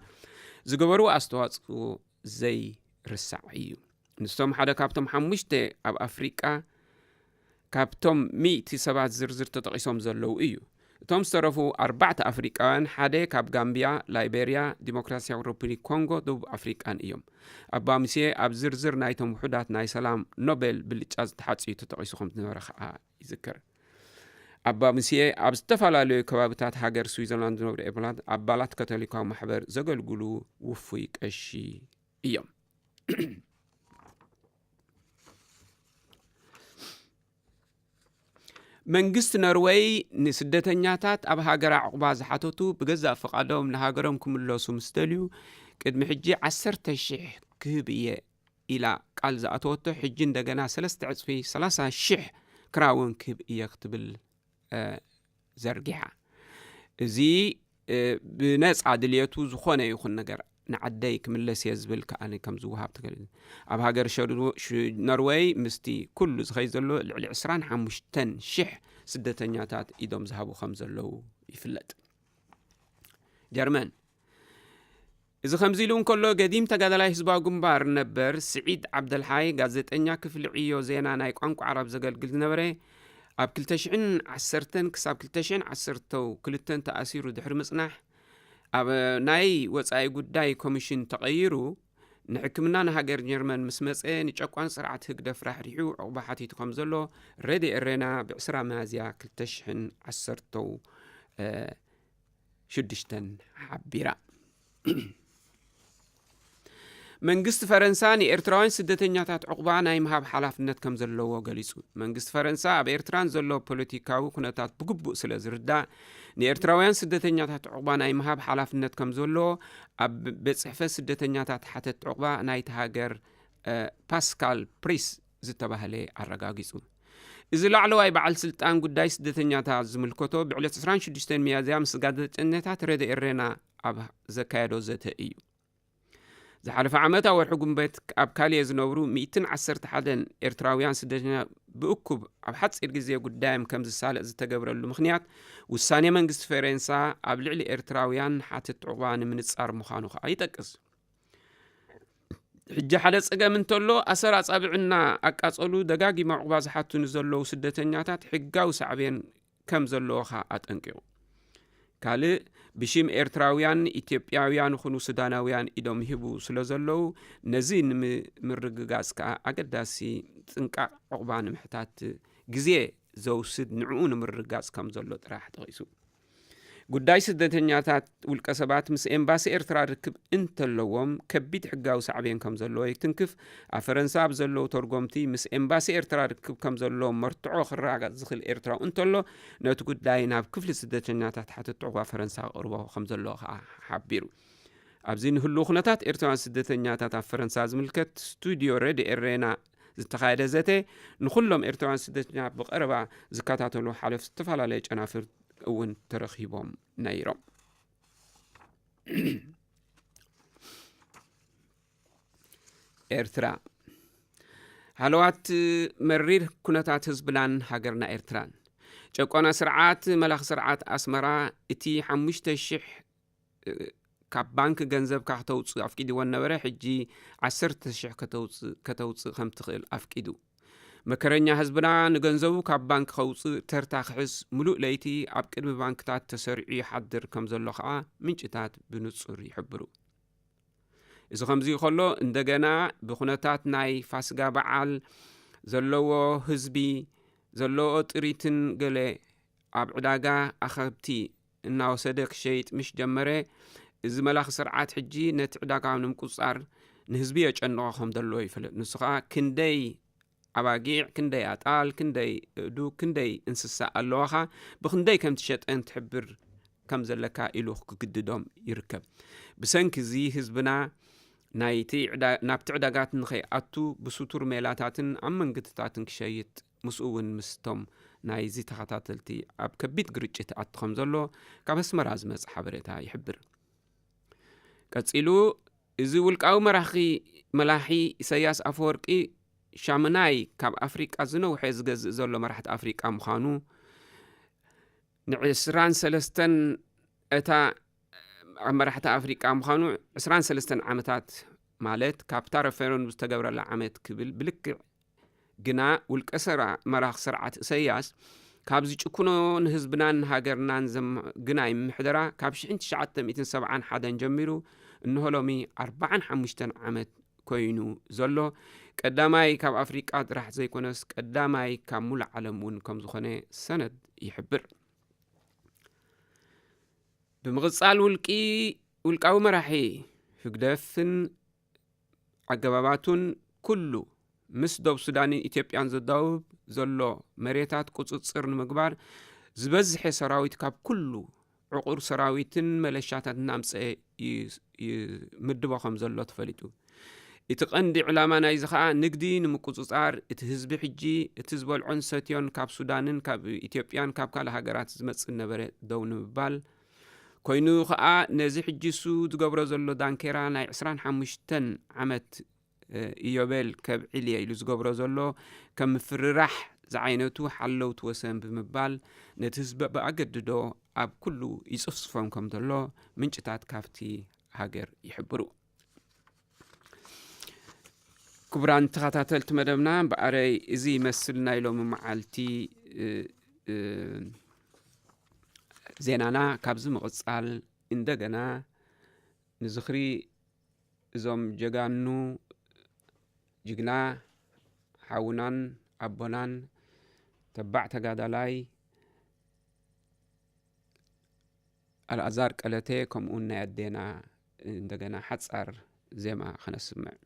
ዝገበርዎ ኣስተዋጽኦ ዘይርሳዕ እዩ። ንሶም ሓደ ካብቶም ሓሙሽተ ኣብ ኣፍሪቃ ካብቶም ሚእቲ ሰባት ዝርዝር ተጠቒሶም ዘለዉ እዩ። እቶም ዝተረፉ ኣርባዕተ ኣፍሪቃውያን ሓደ ካብ ጋምቢያ፣ ላይቤርያ፣ ዲሞክራሲያዊ ሪፑብሊክ ኮንጎ፣ ደቡብ ኣፍሪቃን እዮም። ኣባ ሙሴ ኣብ ዝርዝር ናይቶም ውሑዳት ናይ ሰላም ኖቤል ብልጫ ዝተሓጽዩ ተጠቒሱ ከም ዝነበረ ከኣ ይዝከር። ኣባ ሙሴ ኣብ ዝተፈላለዩ ከባብታት ሃገር ስዊዘርላንድ ዝነብሩ ኤባላት፣ ኣባላት ካቶሊካዊ ማሕበር ዘገልግሉ ውፉይ ቀሺ እዮም። መንግስቲ ኖርወይ ንስደተኛታት ኣብ ሃገራ ዕቑባ ዝሓተቱ ብገዛእ ፍቓዶም ንሃገሮም ክምለሱ ምስ ደልዩ፣ ቅድሚ ሕጂ ዓሰርተ ሽሕ ክህብ እየ ኢላ ቃል ዝኣተወቶ፣ ሕጂ እንደገና ሰለስተ ዕጽፊ፣ ሰላሳ ሽሕ ክራውን ክህብ እየ ክትብል፣ እ፣ ዘርጊሓ። እዚ፣ እ፣ ብነጻ ድልየቱ ዝኾነ ይኹን ነገር ንዓደይ ክምለስ እየ ዝብል ከኣ ከም ዝወሃብ ተገሊጹ። ኣብ ሃገር ሸር-፣ ሽ-፣ ኖርወይ ምስቲ ኩሉ ዝኸይ ዘሎ ልዕሊ ዕስራን ሓሙሽተን ሽሕ ስደተኛታት ኢዶም ዝሃቡ ከም ዘለዉ ይፍለጥ። ጀርመን። እዚ ከምዚ ኢሉ እንከሎ፣ ገዲም ተጋዳላይ ህዝባዊ ግንባር ነበር ስዒድ ዓብደልሓይ፣ ጋዜጠኛ ክፍሊ ዕዮ ዜና ናይ ቋንቋ ዓረብ ዘገልግል ዝነበረ፣ ኣብ ክልተ ሽሕን ዓሰርተን ክሳብ ክልተ ሽሕን ዓሰርተ ክልተን ተኣሲሩ ድሕሪ ምጽናሕ፣ ኣብ ናይ ወጻኢ ጉዳይ ኮሚሽን ተቐይሩ ንሕክምና ንሃገር ጀርመን ምስ መጸ፣ ንጨቋን ስርዓት ህግደፍ ራሕሪሑ ዕቑባ ሓቲቱ ከም ዘሎ ሬድዮ ኤሬና ብዕስራ ሚያዝያ ክልተ ሽሕን ዓሰርተ ሽዱሽተን ሓቢራ። መንግስቲ ፈረንሳ ንኤርትራውያን ስደተኛታት ዕቑባ ናይ ምሃብ ሓላፍነት ከም ዘለዎ ገሊጹ። መንግስቲ ፈረንሳ ኣብ ኤርትራን ዘሎ ፖለቲካዊ ኩነታት ብግቡእ ስለ ዝርዳእ፣ ንኤርትራውያን ስደተኛታት ዕቑባ ናይ ምሃብ ሓላፍነት ከም ዘሎ ኣብ ቤት ጽሕፈት ስደተኛታት ሓተት ዕቑባ ናይቲ ሃገር፣ እ፣ ፓስካል ፕሪስ ዝተባህለ ኣረጋጊጹ። እዚ ላዕለዋይ በዓል ስልጣን ጉዳይ ስደተኛታት ዝምልከቶ ብዕለት ዕስራን ሽዱሽተን ሚያዝያ ምስ ጋዜጠኛታት ሬድዮ ኤሬና ኣብ ዘካየዶ ዘተ እዩ። ዝሓለፈ ዓመት ኣብ ወርሒ ጉንበት ኣብ ካልየ ዝነብሩ ሚእትን ዓሰርተ ሓደን ኤርትራውያን ስደተኛ ብእኩብ ኣብ ሓጺር ግዜ ጉዳዮም ከም ዝሳለጥ ዝተገብረሉ ምኽንያት፣ ውሳኔ መንግስቲ ፈረንሳ ኣብ ልዕሊ ኤርትራውያን ሓተት ዕቑባ ንምንጻር ምዃኑ ከኣ ይጠቅስ። ሕጂ ሓደ ጸገም እንተሎ፣ ኣሰር ኣጻብዕና ኣቃጸሉ ደጋጊማ ዕቑባ ዝሓቱ ንዘለዉ ስደተኛታት ሕጋዊ ሳዕቤን ከም ዘለዎ ከኣ ኣጠንቂቑ። ካልእ፣ ብሽም ኤርትራውያን፣ ኢትዮጵያውያን ይኹኑ ሱዳናውያን ኢዶም ይህቡ ስለ ዘለዉ፣ ነዚ ንምርግጋጽ ከኣ ኣገዳሲ ጥንቃቕ ዕቑባ ንምሕታት ግዜ ዘውስድ ንዕኡ ንምርግጋጽ ከም ዘሎ ጥራሕ ጠቒሱ። ጉዳይ ስደተኛታት ውልቀ ሰባት ምስ ኤምባሲ ኤርትራ ርክብ እንተለዎም ከቢድ ሕጋዊ ሳዕቤን ከም ዘለዎ የትንክፍ። ኣብ ፈረንሳ ኣብ ዘለዉ ተርጎምቲ ምስ ኤምባሲ ኤርትራ ርክብ ከም ዘለዎም መርትዖ ክረጋገጽ ዝኽእል ኤርትራዊ እንተሎ ነቲ ጉዳይ ናብ ክፍሊ ስደተኛታት ሓተት ዕቑባ ፈረንሳ ክቕርቦ ከም ዘለዎ ከኣ ሓቢሩ። ኣብዚ ንህሉ ኩነታት ኤርትራውያን ስደተኛታት ኣብ ፈረንሳ ዝምልከት ስቱድዮ ሬድዮ ኤሬና ዝተኻየደ ዘተ፣ ንኹሎም ኤርትራውያን ስደተኛታት ብቐረባ ዝከታተሉ ሓለፍቲ ዝተፈላለየ ጨናፍር እውን ተረኺቦም ነይሮም። ኤርትራ። ሃለዋት መሪር ኩነታት ህዝብናን ሃገርና ኤርትራን። ጨቋና ስርዓት መላኺ ስርዓት ኣስመራ፣ እቲ ሓሙሽተ ሽሕ ካብ ባንክ ገንዘብካ ከተውፅእ ኣፍቂድዎ ነበረ፣ ሕጂ ዓሰርተ ሽሕ ከተውፅእ ከም ትኽእል ኣፍቂዱ። መከረኛ ህዝብና ንገንዘቡ ካብ ባንክ ከውፅእ ተርታ ክሕዝ፣ ምሉእ ለይቲ ኣብ ቅድሚ ባንክታት ተሰሪዑ ይሓድር ከም ዘሎ ከዓ ምንጭታት ብንፁር ይሕብሩ። እዚ ከምዚ ከሎ፣ እንደገና ብኩነታት ናይ ፋስጋ በዓል ዘለዎ ህዝቢ፣ ዘለዎ ጥሪትን ገለ ኣብ ዕዳጋ ኣኸብቲ እናወሰደ ክሸይጥ ምሽ ጀመረ። እዚ መላኺ ስርዓት ሕጂ ነቲ ዕዳጋ ንምቁፅፃር ንህዝቢ የጨንቖ ከም ዘለዎ ይፍለጥ። ንሱ ከዓ ክንደይ ኣባጊዕ፣ ክንደይ ኣጣል፣ ክንደይ እዱ፣ ክንደይ እንስሳ ኣለዋኻ፣ ብክንደይ ከም ትሸጠን ትሕብር ከም ዘለካ ኢሉ ክግድዶም ይርከብ። ብሰንኪ እዚ ህዝብና ናይቲ ዕዳ-፣ ናብቲ ዕዳጋት ንኸይኣቱ ብስቱር ሜላታትን ኣብ መንገድታትን ክሸይጥ፣ ምስኡ እውን ምስቶም ናይዚ ተኸታተልቲ ኣብ ከቢድ ግርጭት ኣቱ ከም ዘሎ ካብ ኣስመራ ዝመጽእ ሓበሬታ ይሕብር። ቀጺሉ፣ እዚ ውልቃዊ መራኺ-፣ መላሒ ኢሳያስ ኣፈወርቂ ሻምናይ ካብ ኣፍሪቃ ዝነውሐ ዝገዝእ ዘሎ መራሕቲ ኣፍሪቃ ምዃኑ፣ ንዕስራን ሰለስተን እታ ኣብ መራሕቲ ኣፍሪቃ ምዃኑ፣ ዕስራን ሰለስተን ዓመታት ማለት ካብታ ረፈረንዱም ዝተገብረላ ዓመት ክብል ብልክዕ ግና ውልቀ ሰራ-፣ መራኽ ስርዓት እሰያስ ካብ ዝጭኩኖ ንህዝብናን ንሃገርናን ዘም-፣ ግናይ ምሕደራ ካብ ሽሕን ትሽዓተ ሚእትን ሰብዓን ሓደን ጀሚሩ እንሆ ሎሚ ኣርባዓን ሓሙሽተን ዓመት ኮይኑ ዘሎ ቀዳማይ ካብ ኣፍሪቃ ጥራሕ ዘይኮነስ ቀዳማይ ካብ ሙሉእ ዓለም እውን ከም ዝኾነ ሰነድ ይሕብር። ብምቕጻል ውልቂ-፣ ውልቃዊ መራሒ ህግደፍን ኣገባባቱን ኩሉ ምስ ዶብ ሱዳንን ኢትዮጵያን ዘዳውብ ዘሎ መሬታት ቁጽጽር ንምግባር ዝበዝሐ ሰራዊት ካብ ኩሉ ዕቑር ሰራዊትን መለሻታት እናምጽአ ይ-፣ ይምድቦ ከም ዘሎ ተፈሊጡ። እቲ ቀንዲ ዕላማ ናይዚ ኸኣ ንግዲ ንምቁጽጻር፣ እቲ ህዝቢ ሕጂ እቲ ዝበልዖን ሰትዮን ካብ ሱዳንን ካብ ኢትዮጵያን ካብ ካልእ ሃገራት ዝመጽእ ነበረ ደው ንምባል ኮይኑ ኸኣ ነዚ ሕጂ እሱ ዝገብሮ ዘሎ ዳንኬራ ናይ ዕስራን ሓሙሽተን ዓመት፣ እ፣ ኢዮቤል ከብዕል እየ ኢሉ ዝገብሮ ዘሎ ከም ምፍርራሕ ዝዓይነቱ ሓለውቲ ወሰን ብምባል ነቲ ህዝቢ ብኣገድዶ ኣብ ኩሉ ይጽፍጽፎም ከም ዘሎ ምንጭታት ካብቲ ሃገር ይሕብሩ። ክቡራን ተኸታተልቲ መደብና፣ እምበኣረይ እዚ ይመስል ናይ ሎሚ መዓልቲ፣ እ፣ እ፣ ዜናና። ካብዚ ምቕጻል እንደገና ንዝኽሪ እዞም ጀጋኑ፣ ጅግና ሓውናን ኣቦናን ተባዕ ተጋዳላይ ኣልኣዛር ቀለተ፣ ከምኡውን ናይ ኣዴና እንደገና ሓጻር ዜማ ከነስምዕ።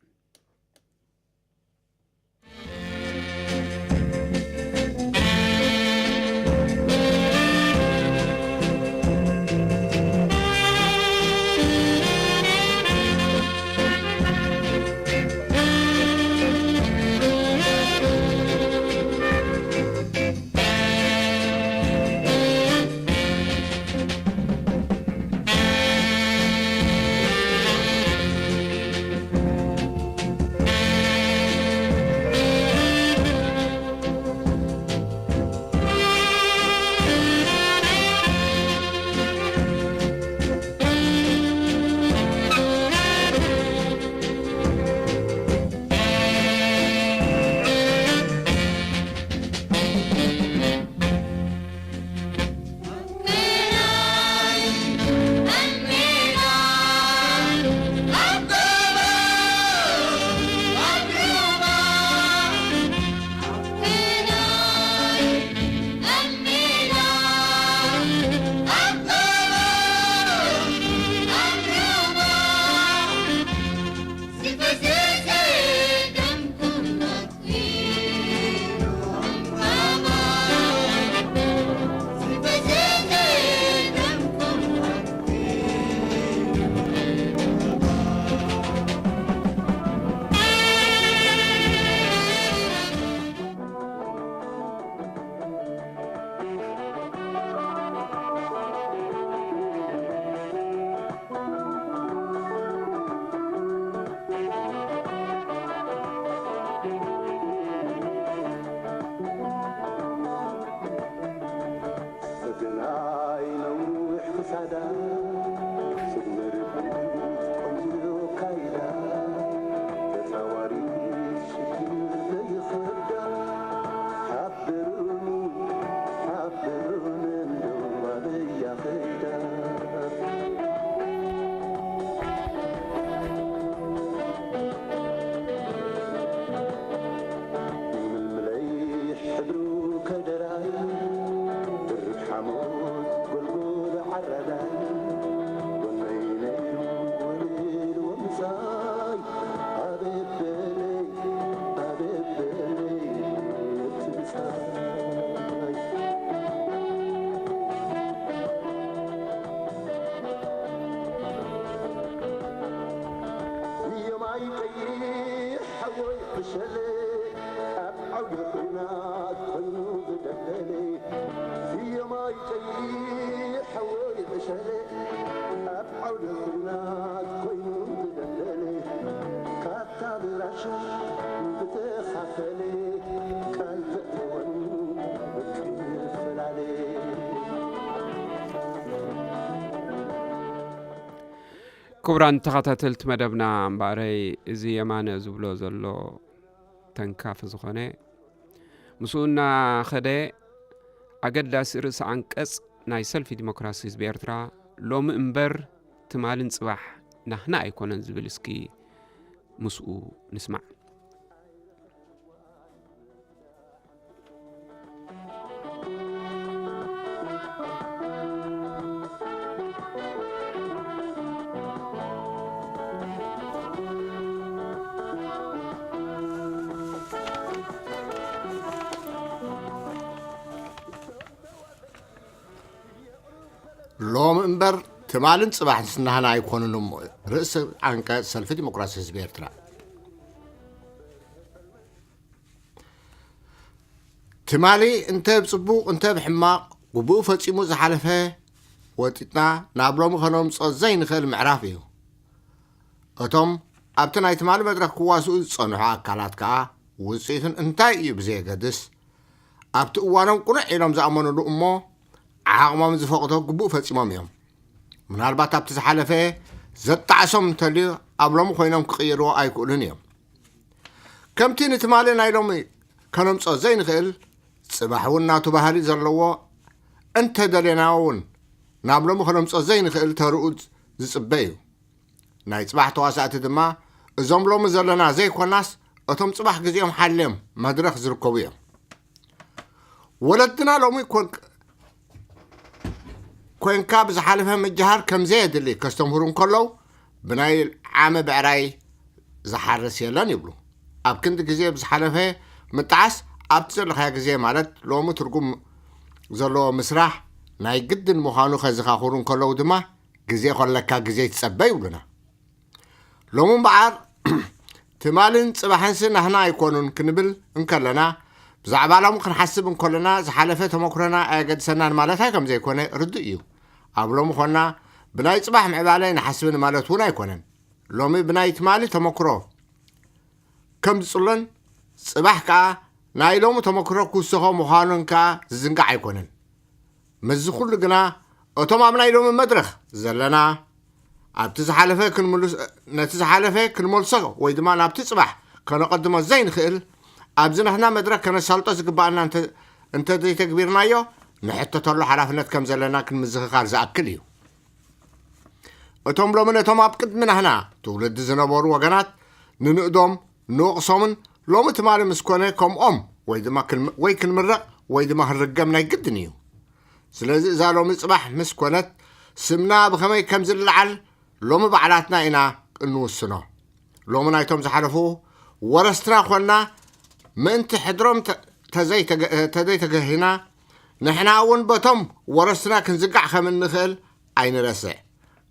ኣብ ዓውደ ኲናት ኮይኑ ዝደብደበ፣ ስዮም ኣይጨይ ሓወይ ዕሸለ። ኣብ ዓውደ ኲናት ኮይኑ ዝደብደበ፣ ካታ ብራሻ ዝተኻፈለ፣ ቃል ዘእተወን ብክይፈላለ። ክቡራን ተኸታተልቲ መደብና፣ እምበኣረይ እዚ የማነ ዝብሎ ዘሎ ተንካፊ ዝኾነ፣ ምስኡ እናኸደ ኣገዳሲ ርእሲ ዓንቀጽ ናይ ሰልፊ ዲሞክራሲ ህዝቢ ኤርትራ፣ ሎሚ እምበር ትማልን ጽባሕ ናህና ኣይኮነን ዝብል፣ እስኪ ምስኡ ንስማዕ። ሎም እምበር ትማልን ጽባሕን ስናህና ኣይኮኑን እሞ። ርእሲ ዓንቀጽ ሰልፊ ዲሞክራሲ ህዝቢ ኤርትራ። ትማሊ እንተ ብጽቡቕ እንተ ብሕማቕ ግቡኡ ፈጺሙ ዝሓለፈ ወጢጥና ናብ ሎሚ ከነምጾ ዘይንኽእል ምዕራፍ እዩ። እቶም ኣብቲ ናይ ትማሊ መድረኽ ክዋስኡ ዝጸንሑ ኣካላት ከኣ ውጽኢቱን እንታይ እዩ ብዘየገድስ ኣብቲ እዋኖም ቅኑዕ ኢሎም ዝኣመኑሉ እሞ ዓቕሞም ዝፈቕዶ ግቡእ ፈጺሞም እዮም። ምናልባት ኣብቲ ዝሓለፈ ዘጣዕሶም እንተልዩ ኣብ ሎሚ ኮይኖም ክቕይርዎ ኣይክእሉን እዮም። ከምቲ ንትማሊ ናይ ሎሚ ከነምጾ ዘይንኽእል ጽባሕ እውን ናቱ ባህሪ ዘለዎ እንተደሌና እውን ናብ ሎሚ ከነምጾ ዘይንኽእል ተርኡ ዝጽበ እዩ። ናይ ጽባሕ ተዋሳእቲ ድማ እዞም ሎሚ ዘለና ዘይኮናስ እቶም ጽባሕ ግዜኦም ሓልዮም መድረኽ ዝርከቡ እዮም። ወለድና ሎሚ ኮን- ኮንካ ብዝሓለፈ ምጅሃር ከም ዘየድሊ ከስተምህሩ እንከለዉ ብናይ ዓመ ብዕራይ ዝሓርስ የለን ይብሉ። ኣብ ክንዲ ግዜ ብዝሓለፈ ምጥዓስ ኣብቲ ዘለኻዮ ግዜ ማለት ሎሚ ትርጉም ዘለዎ ምስራሕ ናይ ግድን ምዃኑ ከዘኻኽሩ እንከለዉ ድማ ግዜ ከለካ ግዜ ትጸበ ይብሉና። ሎሚ እምበኣር ትማልን ጽባሕንሲ ናህና ኣይኮኑን ክንብል እንከለና ብዛዕባ ሎሚ ክንሓስብ እንከለና ዝሓለፈ ተመክሮና ኣየገድሰናን ማለት ኣይከም ዘይኮነ ርዱእ እዩ። ኣብ ሎሚ ኾንና ብናይ ጽባሕ ምዕባለ ንሓስብን ማለት እውን ኣይኮነን። ሎሚ ብናይ ትማሊ ተመክሮ ከም ዝጽሎን ጽባሕ ከኣ ናይ ሎሚ ተመክሮ ክውስኾ ምዃኑን ከኣ ዝዝንጋዕ ኣይኮነን። ምስዚ ኩሉ ግና እቶም ኣብ ናይ ሎሚ መድረኽ ዘለና ኣብቲ ዝሓለፈ ክንምልስ- ነቲ ዝሓለፈ ክንመልሶ ወይ ድማ ናብቲ ጽባሕ ከነቐድሞ ዘይንኽእል ኣብዚ ናህና መድረኽ ከነሳልጦ ዝግባኣና እንተ- እንተዘይተግቢርናዮ ንሕተተሉ ሓላፍነት ከም ዘለና ክንምዝኽኻር ዝኣክል እዩ። እቶም ሎሚ ነቶም ኣብ ቅድሚ ናህና ትውልዲ ዝነበሩ ወገናት ንንእዶም ንወቕሶምን ሎሚ ትማሊ ምስ ኮነ ከምኦም ወይ ድማ ክን- ወይ ክንምረቕ ወይ ድማ ክንርገም ናይ ግድን እዩ። ስለዚ እዛ ሎሚ ጽባሕ ምስ ኮነት ስምና ብኸመይ ከም ዝለዓል ሎሚ ባዕላትና ኢና እንውስኖ። ሎሚ ናይቶም ዝሓለፉ ወረስትና ኮና ምእንቲ ሕድሮም ተ- ተዘይተገ- ተዘይተገሂና ንሕና እውን በቶም ወረስትና ክንዝጋዕ ከም እንኽእል ኣይንረስዕ።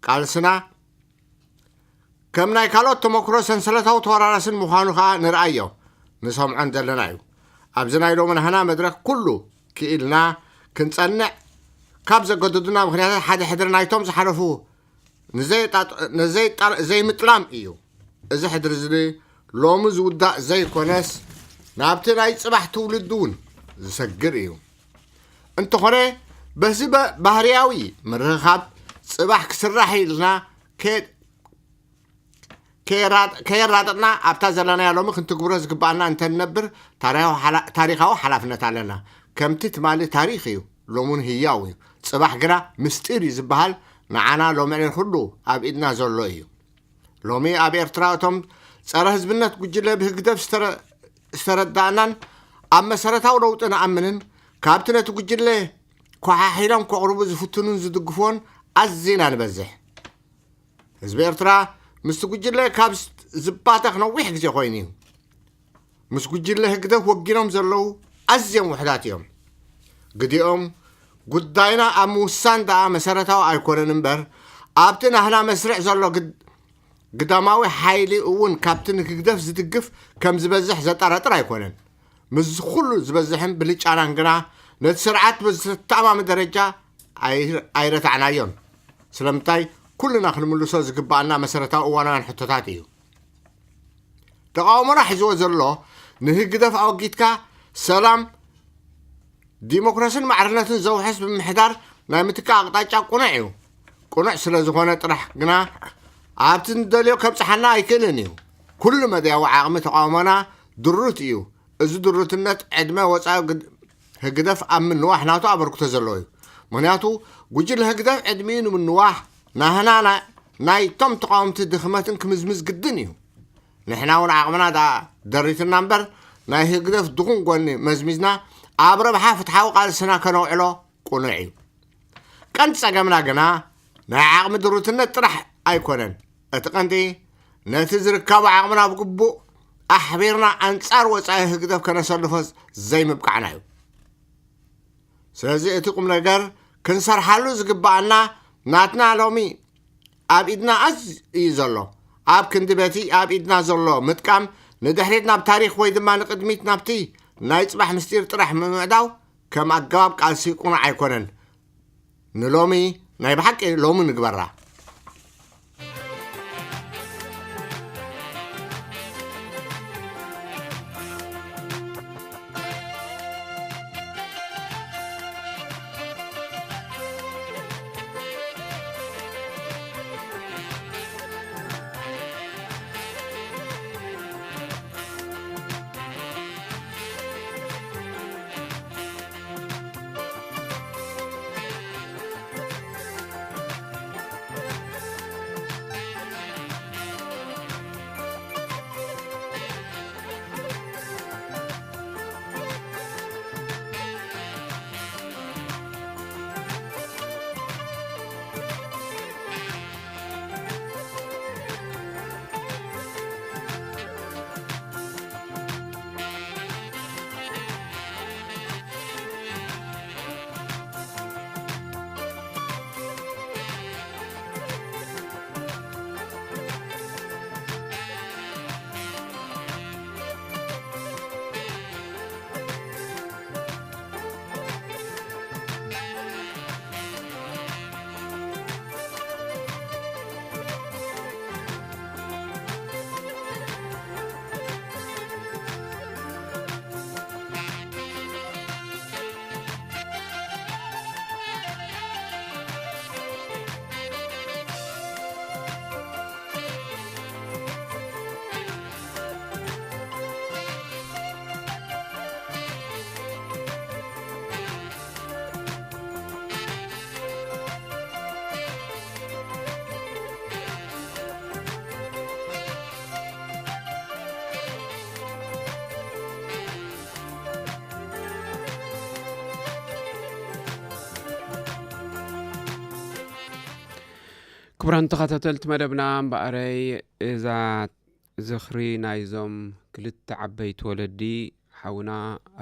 ቃልስና ከም ናይ ካልኦት ተመክሮ ሰንሰለታዊ ተወራራስን ምዃኑ ከኣ ንርኣዮ ንሰምዖን ዘለና እዩ። ኣብዚ ናይ ሎሚ ናህና መድረኽ ኩሉ ክኢልና ክንጸንዕ ካብ ዘገድዱና ምኽንያታት ሓደ ሕድሪ ናይቶም ዝሓለፉ ንዘይጣጥ- ንዘይጣር- ዘይምጥላም እዩ። እዚ ሕድሪ እዚ ሎሚ ዝውዳእ ዘይኮነስ ናብቲ ናይ ጽባሕ ትውልዲ እውን ዝሰግር እዩ። እንተኾነ በዚ በ- ባህርያዊ ምርኽኻብ ጽባሕ ክስራሕ ኢልና ከ- ከየራ- ከየራጠጥና ኣብታ ዘለናያ ሎሚ ክንትግብሮ ዝግባኣና እንተንነብር ታሪኻዊ ሓላ- ታሪኻዊ ሓላፍነት ኣለና። ከምቲ ትማሊ ታሪኽ እዩ፣ ሎሙን ህያው እዩ። ጽባሕ ግና ምስጢር እዩ ዝበሃል ንዓና ሎምዕሌን ኩሉ ኣብ ኢድና ዘሎ እዩ። ሎሚ ኣብ ኤርትራ እቶም ጸረ ህዝብነት ጉጅለ ብህግደፍ ዝተረ- ዝተረዳእናን ኣብ መሰረታዊ ለውጢ ንኣምንን ካብቲ ነቲ ጉጅለ ኮሓሒሎም ከቕርቡ ዝፍትኑን ዝድግፍዎን ኣዚና ንበዝሕ። ህዝቢ ኤርትራ ምስቲ ጉጅለ ካብ ዝባተኽ ነዊሕ ግዜ ኮይኑ እዩ። ምስ ጉጅለ ህግደፍ ወጊኖም ዘለዉ ኣዝዮም ውሕዳት እዮም። ግዲኦም ጉዳይና ኣብ ምውሳን ደኣ መሰረታዊ ኣይኮነን እምበር ኣብቲ ናህና መስርዕ ዘሎ ግድ- ግዳማዊ ሓይሊ እውን ካብቲ ንህግደፍ ዝድግፍ ከም ዝበዝሕ ዘጠራጥር ኣይኮነን። ምስዚ ኩሉ ዝበዝሕን ብልጫናን ግና ነቲ ስርዓት ብዝተኣማሚ ደረጃ ኣይ-፣ ኣይረታዕናዮን። ስለምንታይ ኩልና ክንምልሶ ዝግባኣና መሰረታዊ እዋናውያን ሕቶታት እዩ። ተቃውሞና ሒዝዎ ዘሎ ንህግደፍ ኣወጊድካ ሰላም፣ ዲሞክራስን ማዕርነትን ዘውሕስ ብምሕዳር ናይ ምትካእ ኣቕጣጫ ቅኑዕ እዩ። ቅኑዕ ስለ ዝኾነ ጥራሕ ግና ኣብቲ ንደልዮ ከብጽሓና ኣይክእልን እዩ። ኩሉ መዳያዊ ዓቕሚ ተቃውሞና ድሩት እዩ። እዚ ድሩትነት ዕድመ ወጻኢ ግድ-፣ ህግደፍ ኣብ ምንዋሕ ናቱ ኣበርክቶ ዘለዎ እዩ። ምኽንያቱ ጉጅለ ህግደፍ ዕድሚኡ ንምንዋሕ ናህና ና-፣ ናይቶም ተቃወምቲ ድኽመትን ክምዝምዝ ግድን እዩ። ንሕና እውን ዓቕምና ደኣ ደሪትና እምበር ናይ ህግደፍ ድኹም ጎኒ መዝሚዝና ኣብ ረብሓ ፍትሓዊ ቃልስና ከነውዕሎ ቅኑዕ እዩ። ቀንዲ ጸገምና ግና ናይ ዓቕሚ ድሩትነት ጥራሕ ኣይኮነን። እቲ ቀንዲ ነቲ ዝርከቡ ዓቕምና ብግቡእ ኣሕቢርና ኣንጻር ወጻኢ ህግደፍ ከነሰልፎ ዘይምብቃዕና እዩ። ስለዚ እቲ ቁም ነገር ክንሰርሓሉ ዝግባኣና ናትና ሎሚ ኣብ ኢድና ኣዝ-፣ እዩ ዘሎ። ኣብ ክንዲ በቲ ኣብ ኢድና ዘሎ ምጥቃም ንድሕሪት ናብ ታሪኽ ወይ ድማ ንቕድሚት ናብቲ ናይ ጽባሕ ምስጢር ጥራሕ ምምዕዳው ከም ኣገባብ ቃልሲ ቅኑዕ ኣይኮነን። ንሎሚ ናይ ብሓቂ ሎሚ ንግበራ። ክቡራን ተኸታተልቲ መደብና፣ እምበኣረይ እዛ ዝኽሪ ናይዞም ክልተ ዓበይቲ ወለዲ፣ ሓውና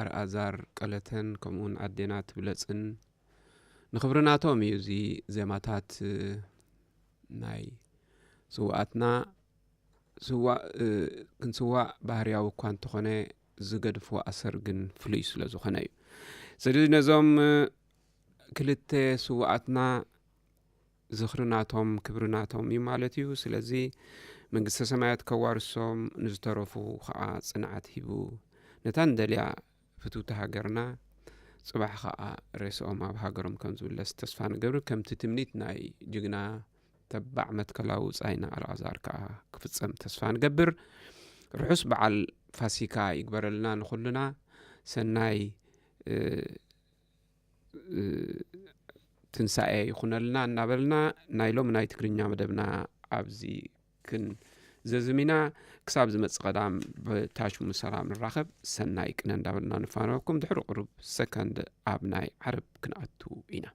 ኣርኣዛር ቀለተን ከምኡውን ኣዴና ትብለጽን፣ ንኽብሪ ናቶም እዩ እዚ ዜማታት ናይ ስውኣትና። ስዋ-፣ እ፣ ክንስዋእ ባህርያዊ እኳ እንተኾነ፣ ዝገድፍዎ ኣሰር ግን ፍሉይ ስለ ዝኾነ እዩ። ስለዚ ነዞም፣ እ፣ ክልተ ስውኣትና ዝኽሪ ናቶም፣ ክብሪ ናቶም እዩ ማለት እዩ። ስለዚ መንግስተ ሰማያት ከዋርሶም፣ ንዝተረፉ ኸኣ ጽንዓት ሂቡ፣ ነታ እንደልያ ፍትውቲ ሃገርና ጽባሕ ኸኣ ሬስኦም ኣብ ሃገሮም ከም ዝምለስ ተስፋ ንገብር። ከምቲ ትምኒት ናይ ጅግና ተባዕ መትከላዊ ጻይና ኣልኣዛር ከኣ ክፍጸም ተስፋ ንገብር። ርሑስ በዓል ፋሲካ ይግበረልና ንኹልና። ሰናይ፣ እ፣ እ፣ ትንሳኤ ይኹነልና እናበልና ናይ ሎም ናይ ትግርኛ መደብና ኣብዚ ክንዘዝም ኢና። ክሳብ ዝመጽእ ቀዳም ብታሽሙ ሰላም ንራኸብ። ሰናይ ቅነ እንዳበልና ንፋነወኩም። ድሕሪ ቁሩብ ሰከንድ ኣብ ናይ ዓረብ ክንኣቱ ኢና።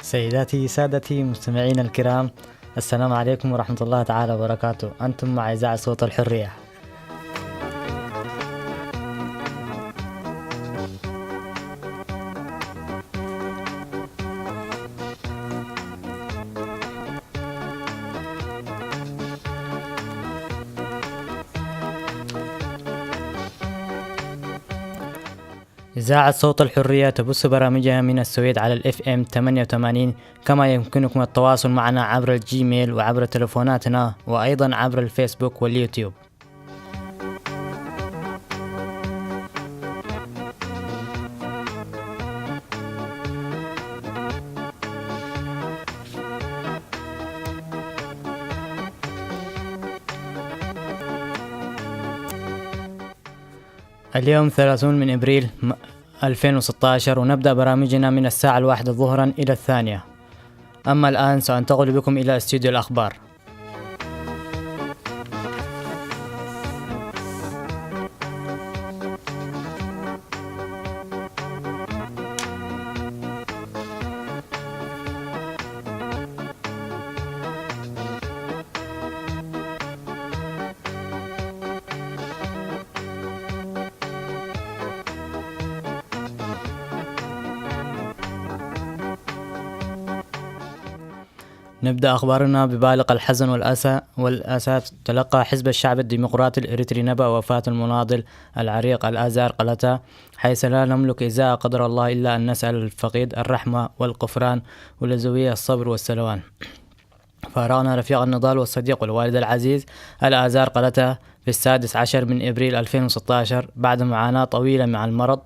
سيداتي سادتي مستمعينا الكرام، السلام عليكم ورحمة الله تعالى وبركاته. أنتم مع إذاعة صوت الحرية. إذاعة صوت الحرية تبث برامجها من السويد على ال F M ثمانية وثمانين، كما يمكنكم التواصل معنا عبر الجيميل وعبر تلفوناتنا، وأيضًا عبر الفيسبوك واليوتيوب. اليوم ثلاثون من إبريل م-، ألفين وستاشر، ونبدأ برامجنا من الساعة الواحدة ظهرًا إلى الثانية. أما الآن سأنتقل بكم إلى استوديو الأخبار. نبدأ أخبارنا ببالغ الحزن والأسى، والأسى. تلقى حزب الشعب الديمقراطي الإريتري نبأ وفاة المناضل العريق الآزار قلتا، حيث لا نملك إزاء قدر الله إلا أن نسأل الفقيد الرحمة والغفران ولذويه الصبر والسلوان. فارقنا رفيق النضال والصديق والوالد العزيز الآزار قلتا في السادس عشر من إبريل ألفين وستاشر بعد معاناة طويلة مع المرض.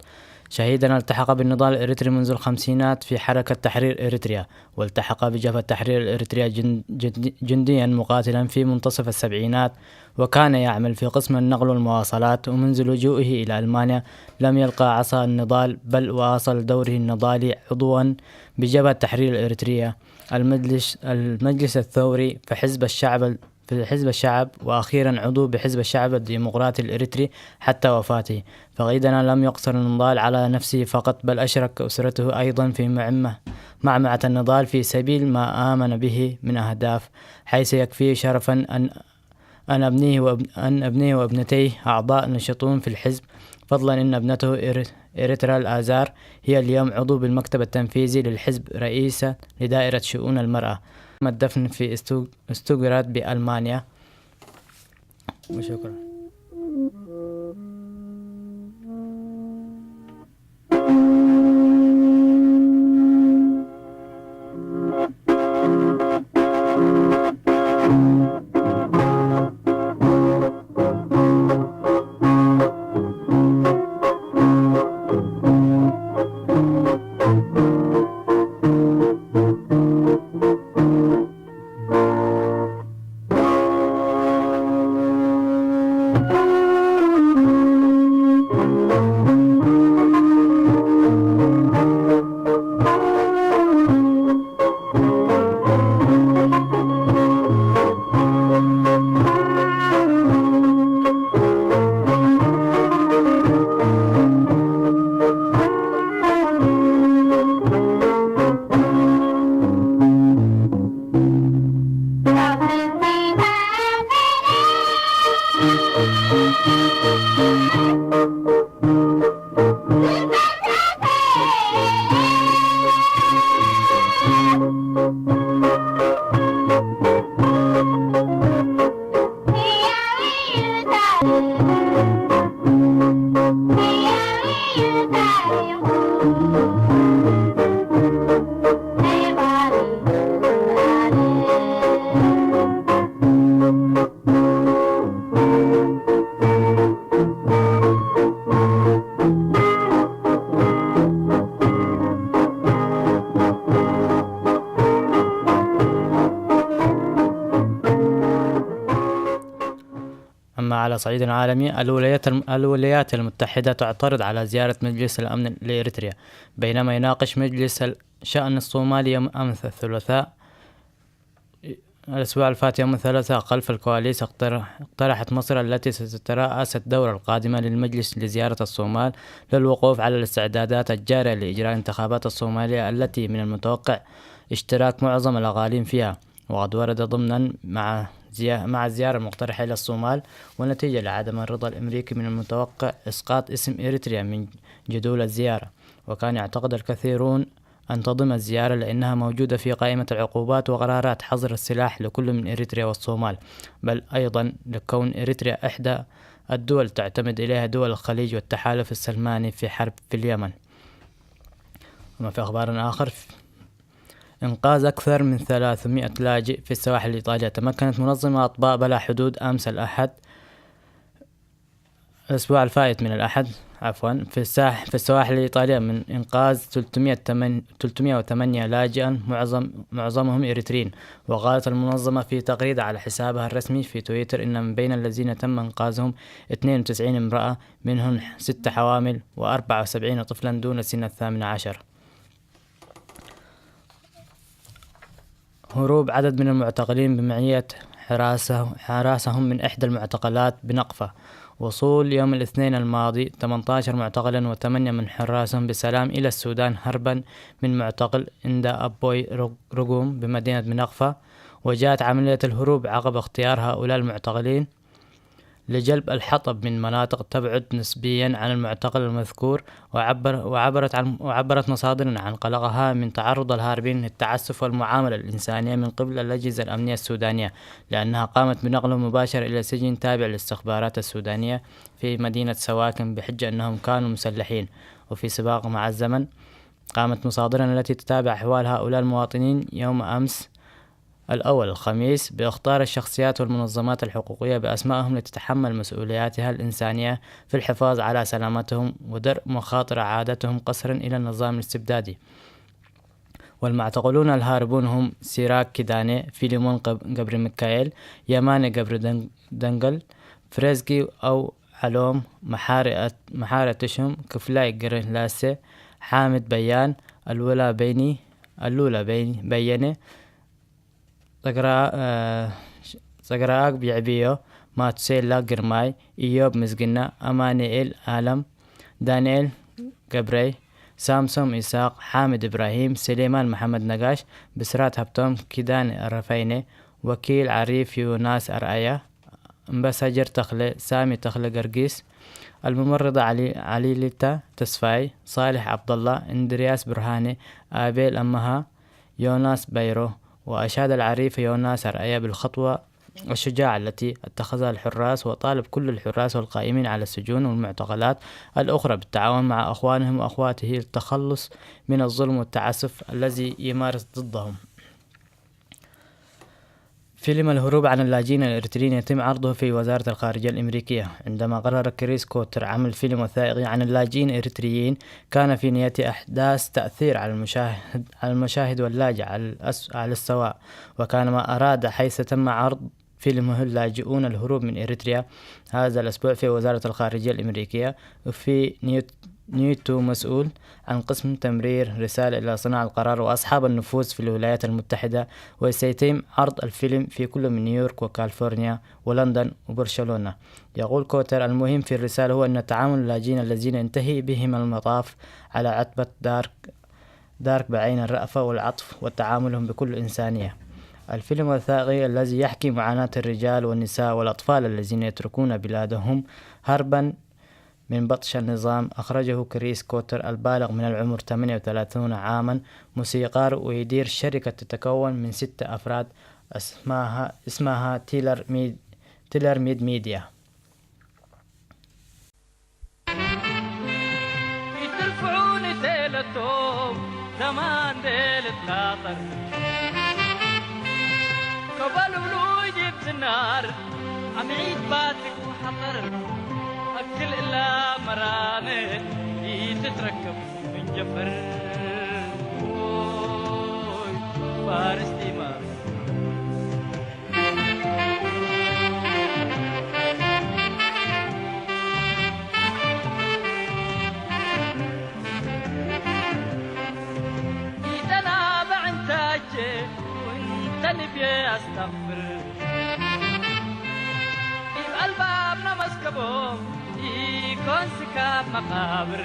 شهيدنا التحق بالنضال الإريتري منذ الخمسينات في حركة تحرير إريتريا، والتحق بجبهة تحرير إريتريا جن-، جند-، جنديا مقاتلا في منتصف السبعينات، وكان يعمل في قسم النقل والمواصلات. ومنذ لجوئه إلى ألمانيا لم يلقى عصا النضال، بل واصل دوره النضالي عضوا بجبهة تحرير إريتريا، المجلس، المجلس الثوري في حزب الشعب، في حزب الشعب، وأخيرا عضو بحزب الشعب الديمقراطي الإريتري حتى وفاته. فقيدنا لم يقصر النضال على نفسه فقط، بل أشرك أسرته أيضا في معمة-، معمعة النضال في سبيل ما آمن به من أهداف، حيث يكفي شرفا أن، أن أبنيه وأب-، أن أبنيه وابنتيه أعضاء نشطون في الحزب، فضلا إن ابنته إر-، إريترا الآزار هي اليوم عضو بالمكتب التنفيذي للحزب، رئيسة لدائرة شؤون المرأة. تم الدفن في استو-، ستوغرات بألمانيا. وشكرا. أما على صعيد عالمي، الولايات الم-، الولايات المتحدة تعترض على زيارة مجلس الأمن لإريتريا، بينما يناقش مجلس الشأن الصومالي يوم أمس الثلاثاء، الأسبوع الفات يوم الثلاثاء خلف الكواليس، اقترح-، اقترحت مصر التي ستترأس الدورة القادمة للمجلس لزيارة الصومال للوقوف على الاستعدادات الجارية لإجراء انتخابات الصومالية التي من المتوقع اشتراك معظم الأقاليم فيها، وقد ورد ضمنا مع زيا-، مع الزيارة المقترحة إلى الصومال، والنتيجة لعدم الرضا الأمريكي من المتوقع إسقاط اسم إريتريا من جدول الزيارة. وكان يعتقد الكثيرون أن تضم الزيارة لأنها موجودة في قائمة العقوبات وقرارات حظر السلاح لكل من إريتريا والصومال، بل أيضا لكون إريتريا إحدى الدول تعتمد إليها دول الخليج والتحالف السلماني في حرب في اليمن. وما في أخبار آخر، إنقاذ أكثر من ثلاثمائة لاجئ في السواحل الإيطالية. تمكنت منظمة أطباء بلا حدود أمس الأحد، الأسبوع الفائت من الأحد، عفوا، في الساح-، في السواحل الإيطالية من إنقاذ ثلاثمائة، ثلاثمائة وثمانية لاجئا، معظم، معظمهم إريتريين. وقالت المنظمة في تغريدة على حسابها الرسمي في تويتر إن من بين الذين تم إنقاذهم اثنين وتسعين امرأة، منهم ست حوامل وأربعة وسبعين طفلا دون سن الثامنة عشر. هروب عدد من المعتقلين بمعية حراسه-، حراسهم من إحدى المعتقلات بنقفة. وصول يوم الاثنين الماضي ثمانية عشر معتقلا وثمانية من حراسهم بسلام إلى السودان، هربا من معتقل إندا أبوي رغ-، رغوم بمدينة بنقفة. وجاءت عملية الهروب عقب اختيار هؤلاء المعتقلين لجلب الحطب من مناطق تبعد نسبيا عن المعتقل المذكور. وعبر-، وعبرت عن، وعبرت مصادرنا عن قلقها من تعرض الهاربين للتعسف والمعاملة الإنسانية من قبل الأجهزة الأمنية السودانية، لأنها قامت بنقلهم مباشرة إلى سجن تابع للاستخبارات السودانية في مدينة سواكن بحجة أنهم كانوا مسلحين. وفي سباق مع الزمن، قامت مصادرنا التي تتابع أحوال هؤلاء المواطنين يوم أمس الأول الخميس بإخطار الشخصيات والمنظمات الحقوقية بأسمائهم لتتحمل مسؤولياتها الإنسانية في الحفاظ على سلامتهم ودرء مخاطر عادتهم قسرا إلى النظام الاستبدادي. والمعتقلون الهاربون هم سيراك كيداني، فيليمون قب-، قبر ميكائيل، يماني قبر دن-، دنقل، فريزكي أو علوم، محارة، محارة تشم، كفلاي قرن لاسي، حامد بيان، الولا بيني، اللولا بيني، بيني، ጸግራ-፣ እ፣ ጸግረኣግ ቢዕብዮ፣ ማቱሴላ ግርማይ፣ ኢዮብ ምስግና፣ ኣማኑኤል ኣለም፣ ዳንኤል ገብረይ፣ ሳምሶም ኢሳቕ፣ ሓምድ እብራሂም፣ ስሌማን መሓመድ ነጋሽ፣ ብስራት ሃብቶም፣ ኪዳነ ረፋይነ፣ ወኪል ዓሪፍ ዮናስ ኣርኣያ፣ ኣምባሳጀር ተኽለ፣ ሳሚ ተኽለ ገርጊስ፣ ኣልሙመርዳ ዓሊ-፣ ዓሊሊታ ተስፋይ፣ ሳልሕ ዓብደላ፣ እንድርያስ ብርሃነ፣ ኣቤል ኣመሃ፣ ዮናስ ባይሮ، وأشاد العريف يوناس أرأيا بالخطوة الشجاعة التي اتخذها الحراس، وطالب كل الحراس والقائمين على السجون والمعتقلات الأخرى بالتعاون مع أخوانهم وأخواته للتخلص من الظلم والتعسف الذي يمارس ضدهم. فيلم الهروب عن اللاجئين الإريتريين يتم عرضه في وزارة الخارجية الأمريكية، عندما قرر كريس كوتر عمل فيلم وثائقي عن اللاجئين الإريتريين كان في نيته أحداث تأثير على المشاهد، على المشاهد واللاجئ على الأس-، على السواء، وكان ما أراد حيث تم عرض فيلمه اللاجئون الهروب من إريتريا هذا الأسبوع في وزارة الخارجية الأمريكية، وفي نيوت-، نيوتو مسؤول عن قسم تمرير رسالة إلى صناع القرار وأصحاب النفوذ في الولايات المتحدة، وسيتم عرض الفيلم في كل من نيويورك وكاليفورنيا ولندن وبرشلونة. يقول كوتر: "المهم في الرسالة هو أن تعامل اللاجئين الذين ينتهي بهم المطاف على عتبة دارك، دارك بعين الرأفة والعطف وتعاملهم بكل إنسانية." الفيلم الوثائقي الذي يحكي معاناة الرجال والنساء والأطفال الذين يتركون بلادهم هربا من بطش النظام أخرجه كريس كوتر البالغ من العمر ثمانية وثلاثين عاما، موسيقار ويدير شركة تتكون من ستة أفراد اسمها، اسمها تيلر ميد-، تيلر ميد ميديا. يترفعون تيلتهم زمان ديل الخاطر. قبل ولوج الزنار عم يتباتك وحضر. أكل إلا مرانة يتتركب من جفر. أوي، فارس ديما. يتنابع انت وانت نبي استغفر. يبقى الباب نمسكبو يكون سكاب مقابر.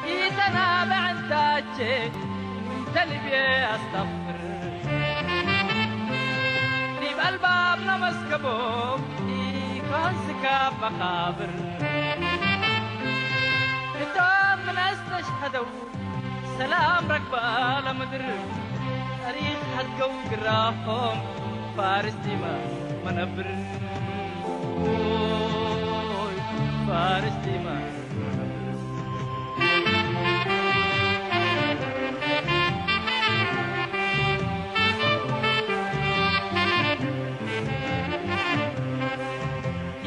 يتنابع انت ተልቤ ኣስተፍር ዲብ ኣልባብ ነመስከቦም ኢኳን ስካብ መቃብር እቶም ምነስተሽሃደው ሰላም ረግባ ለምድር ታሪኽ ሃድገው ግራፎም ፋርስ ዲማ መነብር ፋርስ ዲማ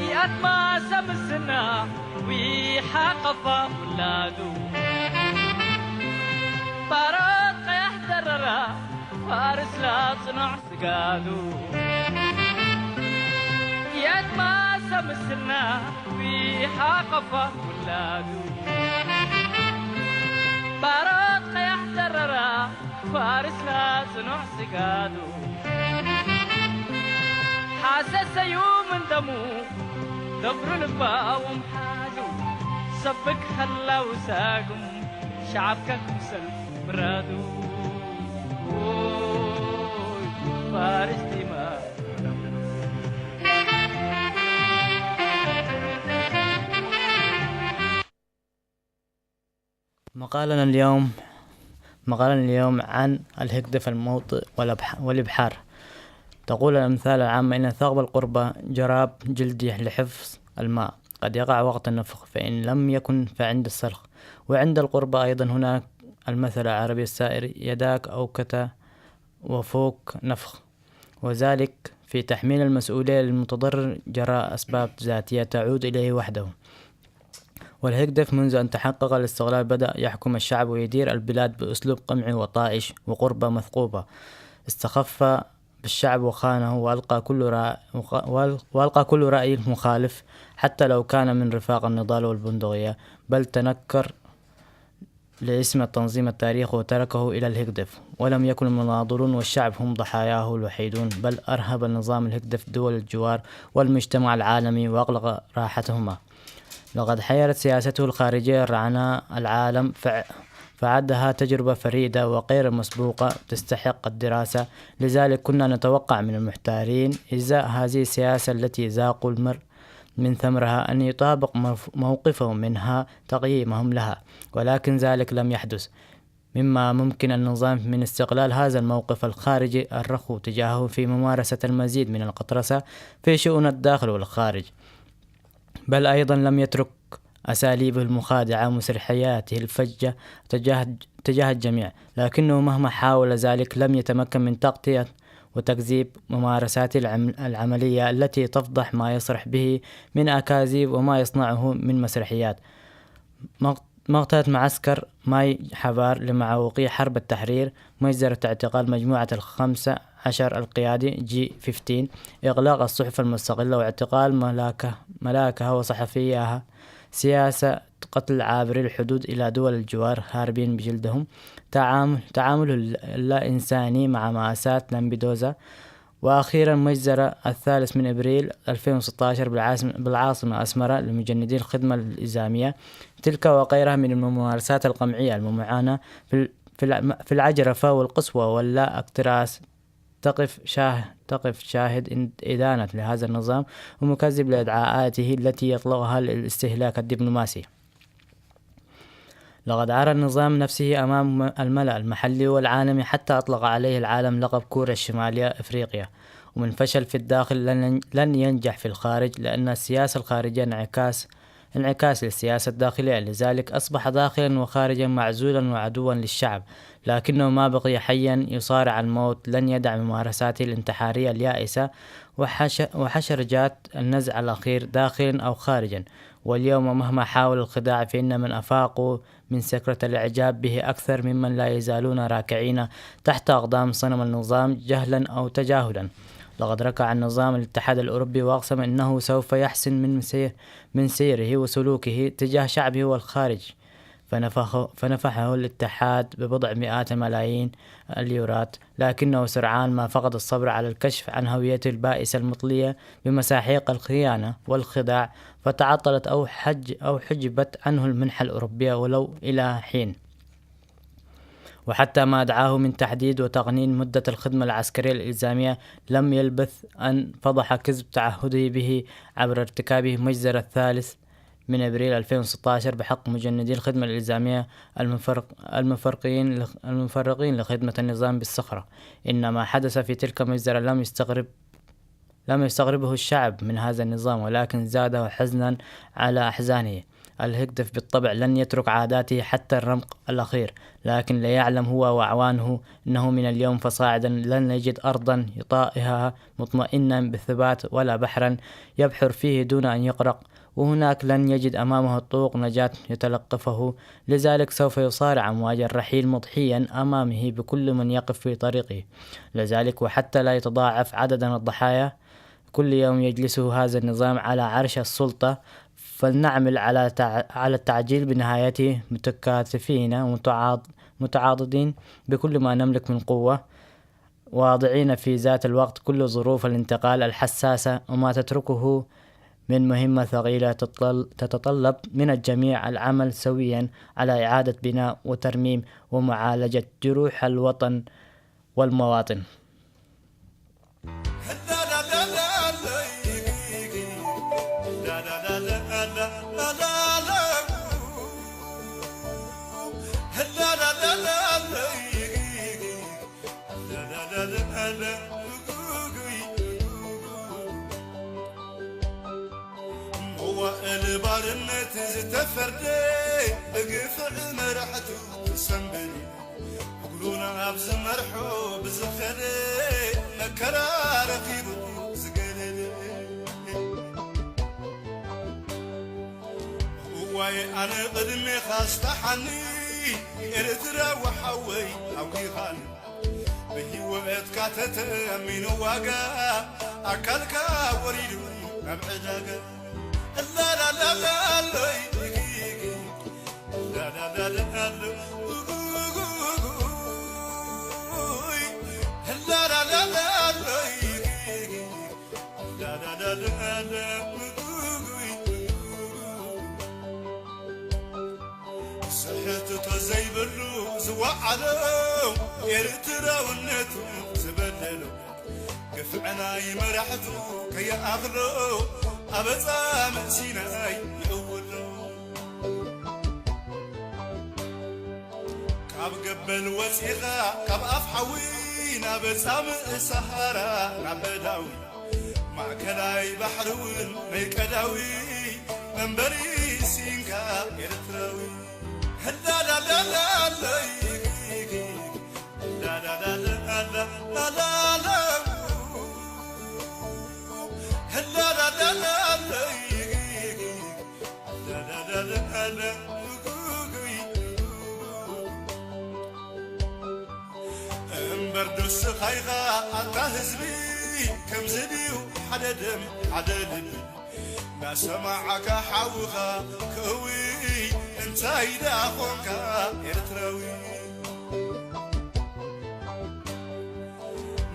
ይኣትማ ሰምስና ዊሓ ቀፋ ውላዱ ባሮት ቀያሕ ደረራ ፋርስላ ጽኑዕ ስጋዱ የትማ ሰምስና ዊሓ ቀፋ ውላዱ ባሮት ቀያሕ ደረራ ፋርስላ ጽኑዕ ስጋዱ ሓሰሰዩ ምን ደሙ ገብሩ ልባዎም ሓዙ ሰብክ ኸላው ሳጉም ሸዓብካ ክምሰል ምራዱ ፋርስ ዲማ مقالنا اليوم مقالنا اليوم عن الهكدف الموطئ والأبحار. تقول الأمثال العامة إن ثقب القربة جراب جلدي لحفظ الماء، قد يقع وقت النفخ، فإن لم يكن فعند السلخ. وعند القربة أيضا هناك المثل العربي السائر: يداك أوكتا وفوك نفخ. وذلك في تحميل المسؤولية للمتضرر جراء أسباب ذاتية تعود إليه وحده. والهكدف منذ أن تحقق الاستقلال بدأ يحكم الشعب ويدير البلاد بأسلوب قمعي وطائش وقربة مثقوبة. استخف بالشعب وخانه وألقى كل رأي وألقى كل رأي مخالف، حتى لو كان من رفاق النضال والبندقية، بل تنكر لاسم التنظيم التاريخ وتركه إلى الهكدف، ولم يكن المناضلون والشعب هم ضحاياه الوحيدون، بل أرهب النظام الهكدف دول الجوار والمجتمع العالمي وأغلق راحتهما. لقد حيرت سياسته الخارجية الرعناء العالم، فعدها تجربة فريدة وغير مسبوقة تستحق الدراسة. لذلك كنا نتوقع من المحتارين إزاء هذه السياسة التي ذاقوا المر من ثمرها أن يطابق موقفهم منها تقييمهم لها، ولكن ذلك لم يحدث. مما ممكن النظام من استغلال هذا الموقف الخارجي الرخو تجاهه في ممارسة المزيد من القطرسة في شؤون الداخل والخارج، بل أيضا لم يترك أساليبه المخادعة ومسرحياته الفجة تجاه تجاه الجميع، لكنه مهما حاول ذلك لم يتمكن من تغطية وتكذيب ممارساته العملية التي تفضح ما يصرح به من أكاذيب وما يصنعه من مسرحيات. مقتلة معسكر ماي حبار لمعوقي حرب التحرير، مجزرة اعتقال مجموعة الخمسة عشر القيادي جي خمستاش، إغلاق الصحف المستقلة واعتقال ملاكها وصحفيها، سياسة قتل عابري الحدود إلى دول الجوار هاربين بجلدهم، تعامل تعامله اللا إنساني مع مأساة لامبيدوزا، وأخيرا مجزرة الثالث من إبريل ألفين وستاشر بالعاصمة أسمرة لمجندي الخدمة الإلزامية، تلك وغيرها من الممارسات القمعية الممعنة في في العجرفة والقسوة واللا اكتراث تقف شاه تقف شاهد إدانة لهذا النظام ومكذب لإدعاءاته التي يطلقها للاستهلاك الدبلوماسي. لقد عرى النظام نفسه أمام الملأ المحلي والعالمي حتى أطلق عليه العالم لقب كوريا الشمالية إفريقيا، ومن فشل في الداخل لن ينجح في الخارج، لأن السياسة الخارجية انعكاس انعكاس للسياسة الداخلية، لذلك أصبح داخلا وخارجا معزولا وعدوا للشعب، لكنه ما بقي حيا يصارع الموت، لن يدع ممارساته الانتحارية اليائسة وحشرجات النزع الأخير داخلا أو خارجا. واليوم مهما حاول الخداع فإن من أفاقوا من سكرة الإعجاب به أكثر ممن لا يزالون راكعين تحت أقدام صنم النظام جهلا أو تجاهلا. لقد ركع النظام الاتحاد الأوروبي وأقسم أنه سوف يحسن من من سيره وسلوكه تجاه شعبه والخارج، فنفحه الاتحاد ببضع مئات ملايين اليورات، لكنه سرعان ما فقد الصبر على الكشف عن هويته البائسة المطلية بمساحيق الخيانة والخداع، فتعطلت أو حج أو حجبت عنه المنحة الأوروبية ولو إلى حين. وحتى ما دعاه من تحديد وتقنين مدة الخدمة العسكرية الإلزامية لم يلبث أن فضح كذب تعهده به عبر ارتكابه مجزرة الثالث من أبريل ألفين وستاشر بحق مجندي الخدمة الإلزامية المفرق-، المفرقين لخ-، المفرقين لخدمة النظام بالصخرة. إن ما حدث في تلك المجزرة لم يستغرب، لم يستغربه الشعب من هذا النظام، ولكن زاده حزنا على أحزانه. الهجدف بالطبع لن يترك عاداته حتى الرمق الأخير، لكن ليعلم هو وأعوانه أنه من اليوم فصاعدا لن يجد أرضا يطائها مطمئنا بالثبات ولا بحرا يبحر فيه دون أن يغرق، وهناك لن يجد أمامه طوق نجاة يتلقفه. لذلك سوف يصارع أمواج الرحيل مضحيا أمامه بكل من يقف في طريقه. لذلك وحتى لا يتضاعف عددا الضحايا كل يوم يجلسه هذا النظام على عرش السلطة، فلنعمل على تع-، على التعجيل بنهايته متكاتفين ومتعاض-، متعاضدين بكل ما نملك من قوة، واضعين في ذات الوقت كل ظروف الانتقال الحساسة وما تتركه من مهمة ثقيلة تطل-، تتطلب من الجميع العمل سويا على إعادة بناء وترميم ومعالجة جروح الوطن والمواطن. መዋእል ባርነት ዝተፈርደ ብግፍዕ መራሕቱ ዝሰንበደ እግሩን ኣብ ዝመርሖ ብዝኸደ መከራ ረኺቡ ዝገደደ እዋይ ኣነ ቅድሜኻ ስታሓኒ ኤርትራዊ ሓወይ ኣውጊኻኒ ብህይወትካ ተተሚኑ ዋጋ ኣካልካ ወሪዱ ናብ ዕዳጋ እላላላሎይ ላላላላሎይ ስሕትቶ ዘይብሉ ዝወዓሎ ኤርትራውነቱ ዝበደሎ ግፍዕናይ መራሕቱ ከይኣኽሎ ኣበጻ መእሲናይ ይእውሎ ካብ ገበል ወፂኻ ካብ ኣፍ ሓዊ ናብ ጻምእ ሰሃራ ናብ በዳዊ ማእከላይ ባሕሪ እውን ናይ ቀዳዊ መንበሪ ሲንካ ኤርትራዊ ህላላላላሎይ ላላላላላላላ ህላላላላሎይ ላላላላላ እምበር ዶስኻ ኢኻ ኣታ ህዝቢ ከምዚ ድዩ ሓደ ደም ሓደ ልቢ ናሰማዓካ ሓውኻ ክእዊ እንታይ ደኣ ኾንካ ኤርትራዊ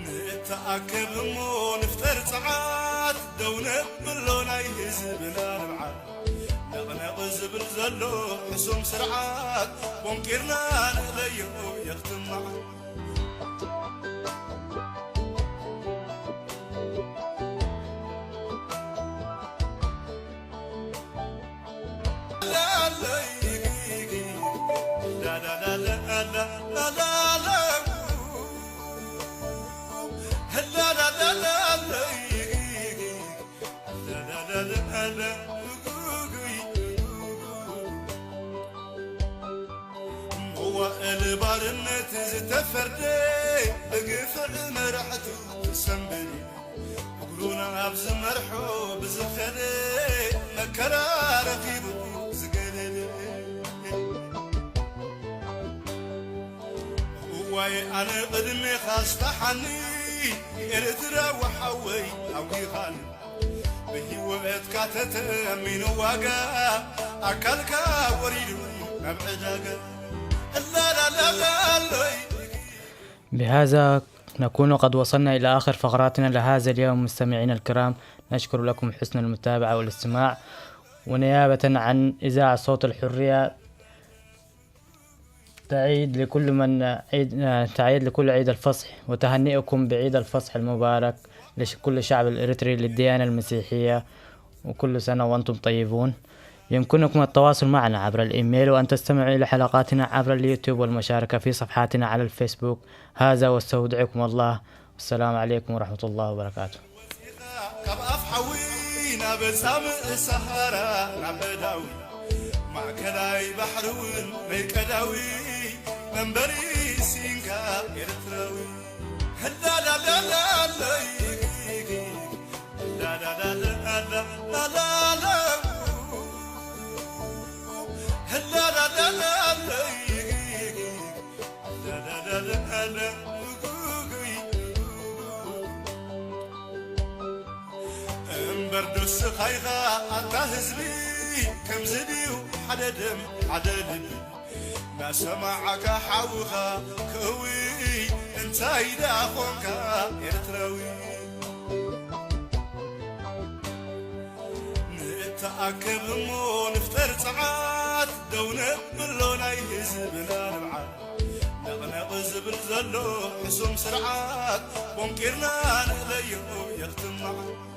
ንእተኣከብ እሞ ንፍጠር ጸዓት ደው ነብሎ ናይ ህዝብና ንብዓት ነቕነቕ ዝብል ዘሎ ሕሱም ስርዓት ቦንቂርና ንእለዮ የኽትማዓት መዋእል ባርነት ዝተፈርደ ብግፍዕ መራሕቱ ዝሰንበደ እግሩን ኣብ ዝመርሖ ብዝኸደ መከራ ረኺቡ ዝገደደ እዋይ ኣነ ቅድሜኻ ስታሓኒ ኤርትራዊ ሓወይ ኣውጊኻኒ ብህይወትካ ተተሚኑ ዋጋ ኣካልካ ወሪዱ ናብ ዕዳጋ እላላላላሎይ بهذا نكون قد وصلنا إلى آخر فقراتنا لهذا اليوم. مستمعينا الكرام، نشكر لكم حسن المتابعة والاستماع، ونيابة عن إذاعة صوت الحرية تعيد لكل من عيد، آه، تعيد لكل عيد الفصح، وتهنئكم بعيد الفصح المبارك لكل الشعب الإريتري للديانة المسيحية، وكل سنة وأنتم طيبون. يمكنكم التواصل معنا عبر الإيميل، وأن تستمعوا إلى حلقاتنا عبر اليوتيوب، والمشاركة في صفحاتنا على الفيسبوك. هذا، واستودعكم الله، والسلام عليكم ورحمة الله وبركاته. ካብ ኣፍ ሓዊ ናብ ጻምእ ሰሃራ ናብ ቀዳዊ ማእከላይ ባሕሪ እውን ናይ ቀዳዊ መንበሪ ሲንካ ኤርትራዊ። እምበር ዶ ስኻ ኢኻ ኣታ ህዝቢ፣ ከምዚ ድዩ ሓደ ደም ሓደ ልቢ? ናሰማዓካ ሓውኻ ክእዊ፣ እንታይ ደኣ ኾንካ ኤርትራዊ? ንእተኣከብ እሞ ንፍጠር ጽዓት፣ ደው ነብሎ ናይ ህዝብና ንብዓት። ነቕነቕ ዝብል ዘሎ ሕሱም ስርዓት፣ ቦንቂርና ንእለዮ የኽትም መዓት።